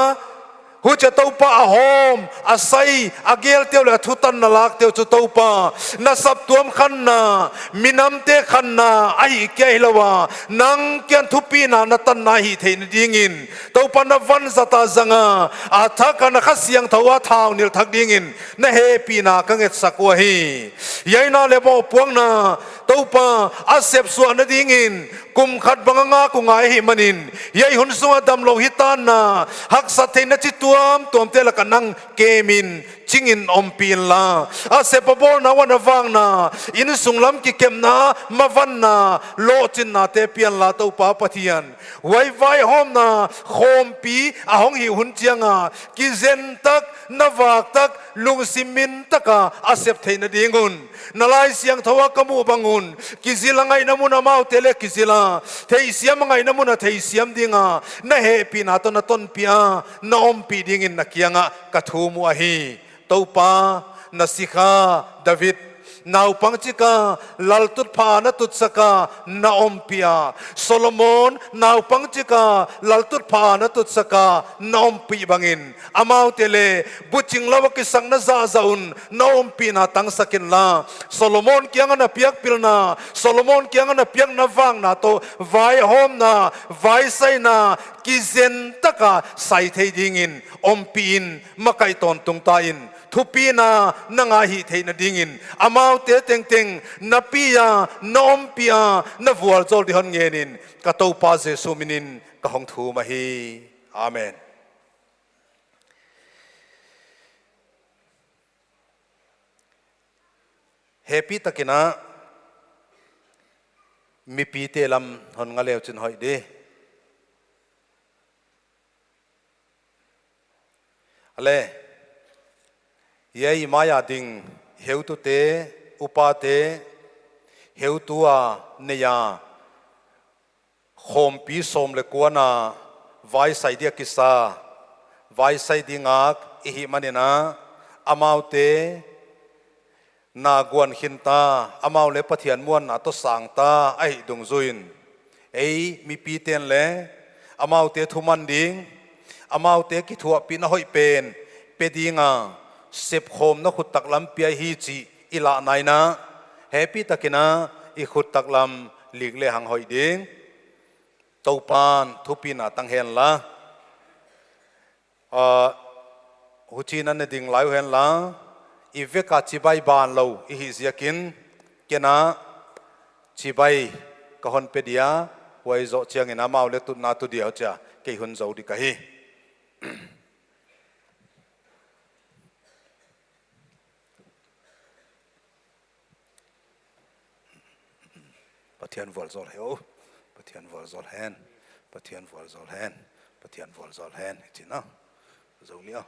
Huchia Toupa a hawm, a sai, a gelte uh leh a thutanna lakte uh chu Toupa, na saptuam khanna, minamte khanna ahih kia hilou a, nang kiang thupina na tanna hih theihna dingin Toupa na vanzat a zanga, a thak a na Kha Siangthou a thaunilh thak dingin na hehpihna ka ngetsak uh ahi. Hiaina leh mohpuakna Toupa a sepsuahna dingin kum khat bang a ngak uh ngai ahihmanin, hiai hun sunga damlou hitanna, haksat theihna chi tuamtuamte laka nang kemin chingin ompih inla, a sep a bawlna uah na vakna, insung lam kikepna, mavanna, lohchinnate pia inla Toupa Pathian. Huai vaihawmna khawmpi a hong hih hun chianga kizen tak, na vak tak, lungsim min taka a sep theihna ding un, na Laisiangthou a ka muh bang un, kizil a ngaihna mun amaute leh kizil a, theihsiam a ngaihna mun a theihsiam dinga na hehpihna toh na tonpih a, na ompih dingin na kiangah ka thum uh ahi. Toupa, na sikha David naupang chika laltutphah na tutsaka na ompih a, Solomon naupang chika laltutphah na tutsaka na ompih bangin, amaute leh buching lou a kisakna zahzah un na ompihna tangsak inla, Solomon kianga na piak pilna, Solomon kianga na piak na vakna toh vaihawmna, vaisaina kizen taka sai thei dingin ompih in, makaih tawntung ta in, thupina na ngah hih theihna dingin, amaute tengteng na pi a, na ompih a, na vualzawl di hon ngenin, ka Toupa Jesu minin ka hong thum ahi. Amen. Hehpihtakin a mipite lam hon nga leu chin hoih di. Ale, hiai i mai a ding heutute, upate, heutu a neia khawmpi sawm leh kuana vaisai dia kisa, vaisai ding ngak i hih manin a, amaute na guan khin ta, amau leh Pathian muanna toh sang ta ahih dungzuiin, ei mipite'n leh amaute thuman ding, amaute kithuahpihna hoih pen pe ding a, sepkhawmna khut taklam pia hi chih i lah naiin a, hehpihtakin a i khut taklam lik lehang hoih ding. Toupa'n thupina tang henla. Ah, huchiin a ne ding lai uh henla, i vek a chibai banlou i hih ziakin, ken a chibai ka hon pe dia, huai zoh chiangin amau leh tutna tu dia chia kei hun zou ding ka hi. Pathian vualzawl hen aw. Pathian vualzawl hen. Pathian vualzawl hen. Pathian vualzawl hen. Hichi'n a. Zou ni aw.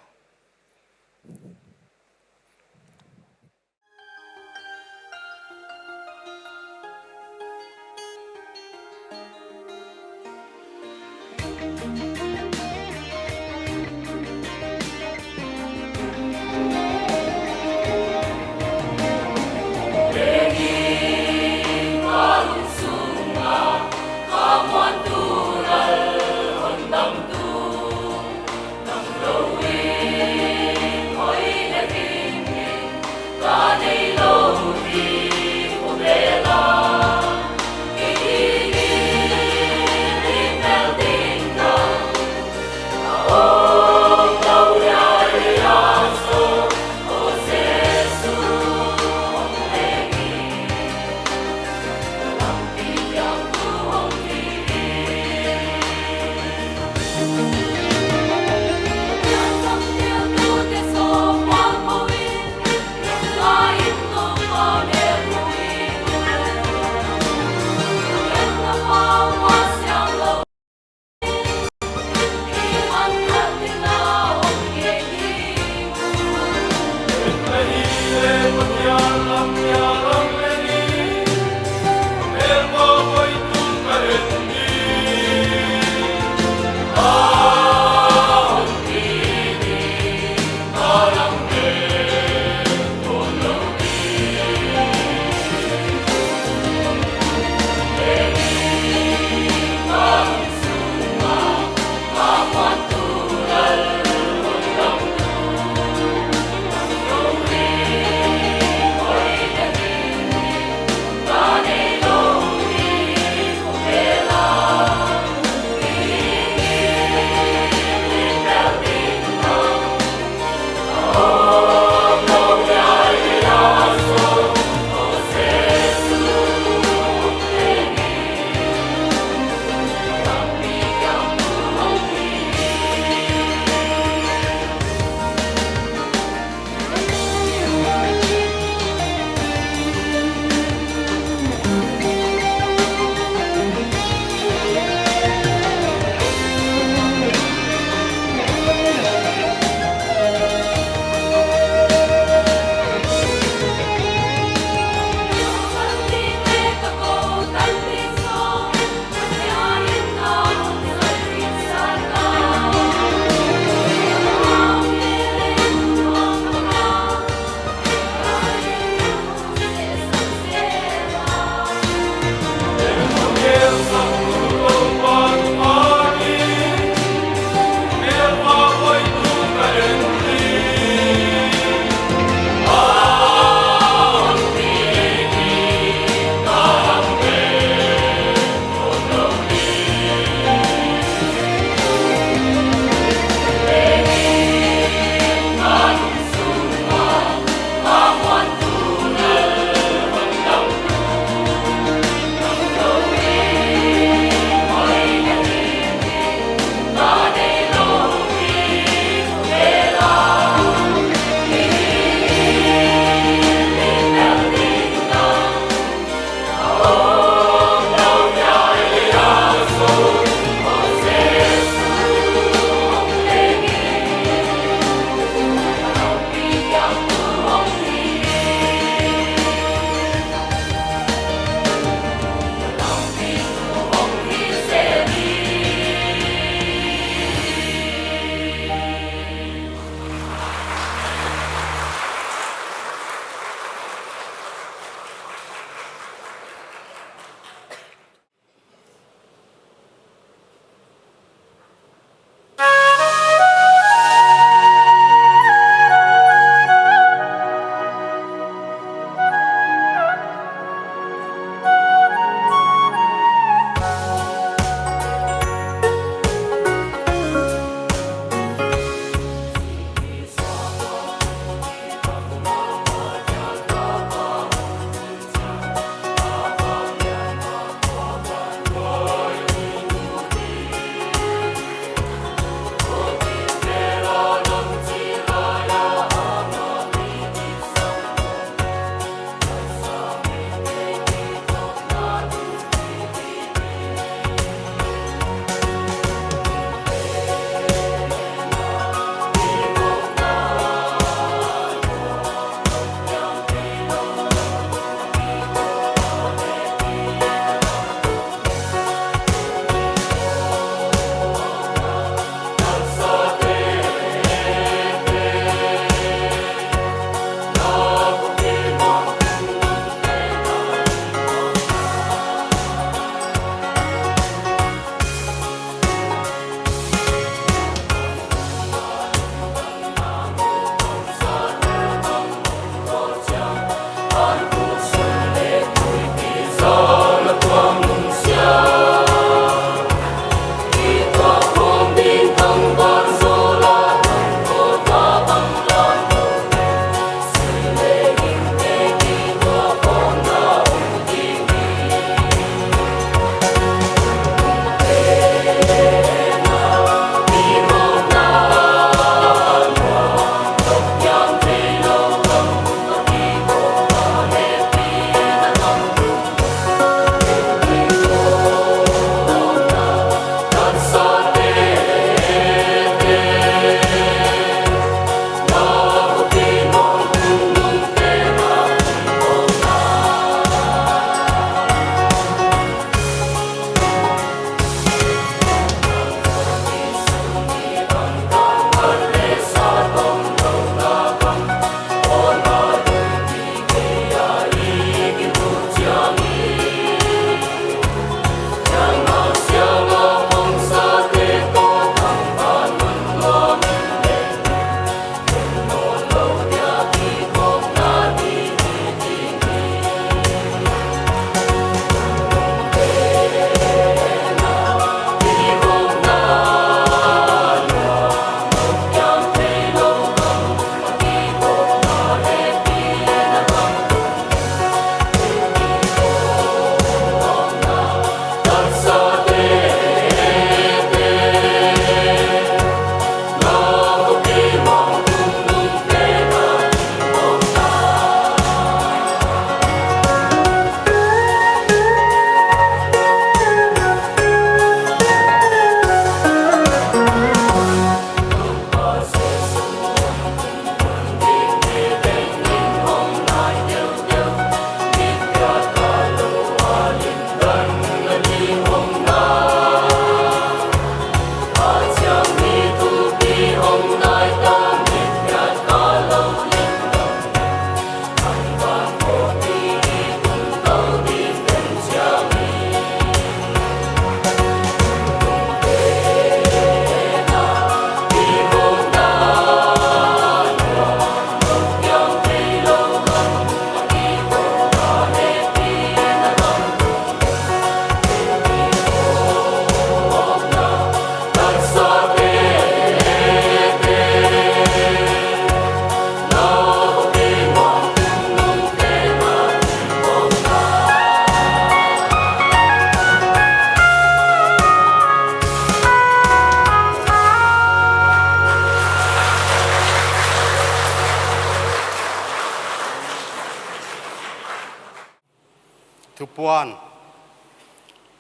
Thupuan.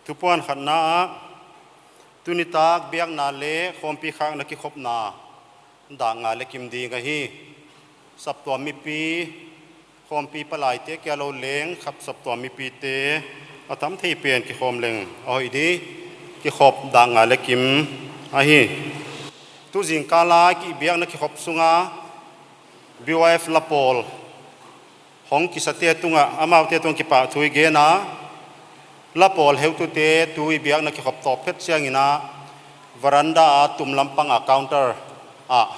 Thupuan khatna ah, tunitak biakna leh khawmpi khakna kikhopna dak nga leh kim ding ahi. Saptuam mipi, khawmpi palaite kia lou leng khat saptuam mipite, a tam thei pen kikhawm leng a hoih di, kikhop dak nga leh kim ahi. Tu zingkal a ki biakna kikhop sunga B Y F lapawl hong kisate tungah amaute tung kipahthu i gen a, lapawl heutute tu i biakna kikhop tawp phet chiangin a veranda a tum lampang a counter ah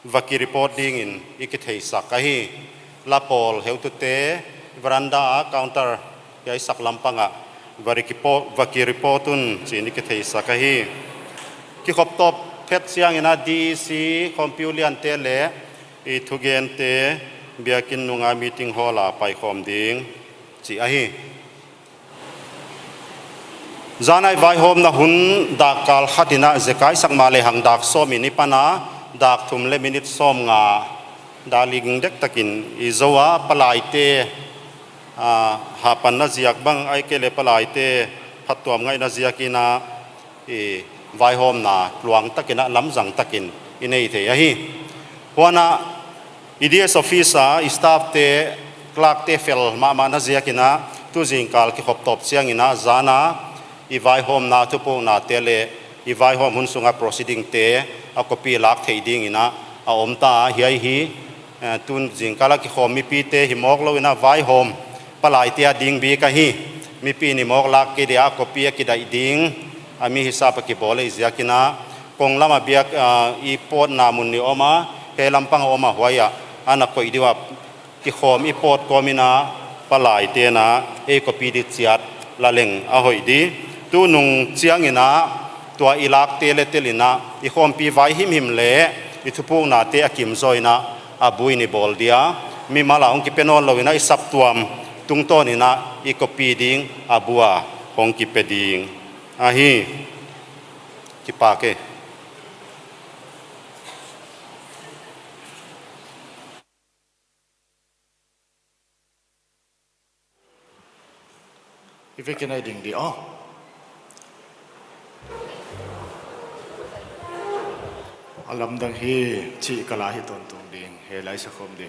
va ki report dingin i kitheisak ahi. Lapawl heutute veranda a counter hiai sak lampang ah va ri kipo-, va ki report un chi'n i kitheisak ahi. Kikhop tawp phet chiangin a D C, khawmpi uliante leh i thugente biakin nunga meeting hall a paikhawm ding chih ahi. Zan a i vaihawmna hun dak kal khat in a zekai sak mahleh hang dak sawm in i pan a, dak thum leh minute sawmnga dak li ging dek takin i zou a, palaite, ah, hapan na ziak bang ahihkeileh palaite phattuam ngaihna ziakin a i vaihawmna tluang takin a lamzang takin i nei thei ahi. Huan a i D S office a i staff te, clerk te fel mahmah na ziakin a tu zingkal kikhop tawp chiangin a zan a i vaihawmna thupuknate leh i vaihawm hun sunga proceeding te a copy lak theih dingin a a om ta a, hiai hi, eh, tun zingkal a kikhawm mipite hi mawk louin a vaihawm palaite a ding bik ahi. Mipi in i mawk lak kei dia a copy a kidaih ding a mi hisap a kibawl ahih ziakin a, kong lam a biak, ah, i pawtna mun nih om a, hiai lampang a om a, huai ah ana koih di ua, kikhawm i pawt kawmin a palaite'n a ei copy di chiat la leng a hoih di. Tunung chiangin a tua i lakte leh telin a i khawmpi vai himhim leh i thupuknate a kim zaw in a a bu in i bawl dia, mimal a hong kipe nawn louin a i saptuam tungtawnin a i copy ding a bu a hong kipe ding ahi. Kipak e. I vekin a i ding di aw. A lamdang hi chih ka la hi tawntung ding, hiai lai sa khawm di.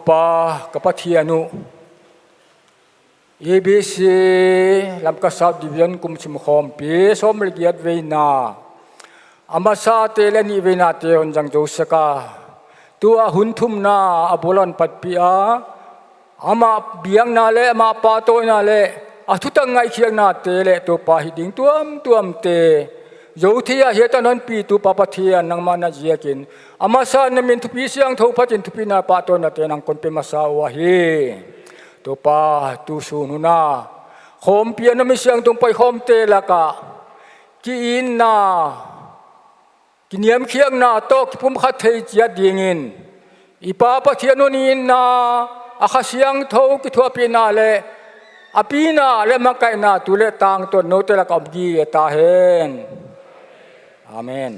Pa ka Pathian uh, A B C Lamka South Division kum sim khawmpi sawm leh giat veina, a masate leh a nihveinate hon zang zou sek a, tua hun thumna a buaina hon patpih a, amah biakna leh amah pahtawina leh a thutak ngaihkhiaknate leh Toupa hih ding tuamtuamte zou thei a hiai tan hon pitu Pa Pathian nangmah na ziakin, a masa na min thupi siangthou phatin thupina pahtawinate nang kon pe masa uh ahi. Toupa, tu sun hun a khawmpi a na mi siangthou paikhawmte laka ki-itna, kiniamkhiakna toh kipumkhat thei chiat dingin i Pa Pathian hon itna, a Kha Siangthou kithuahpihna leh a pina leh makaihna tu leh tangtawn noute laka om gige ta hen. Amen.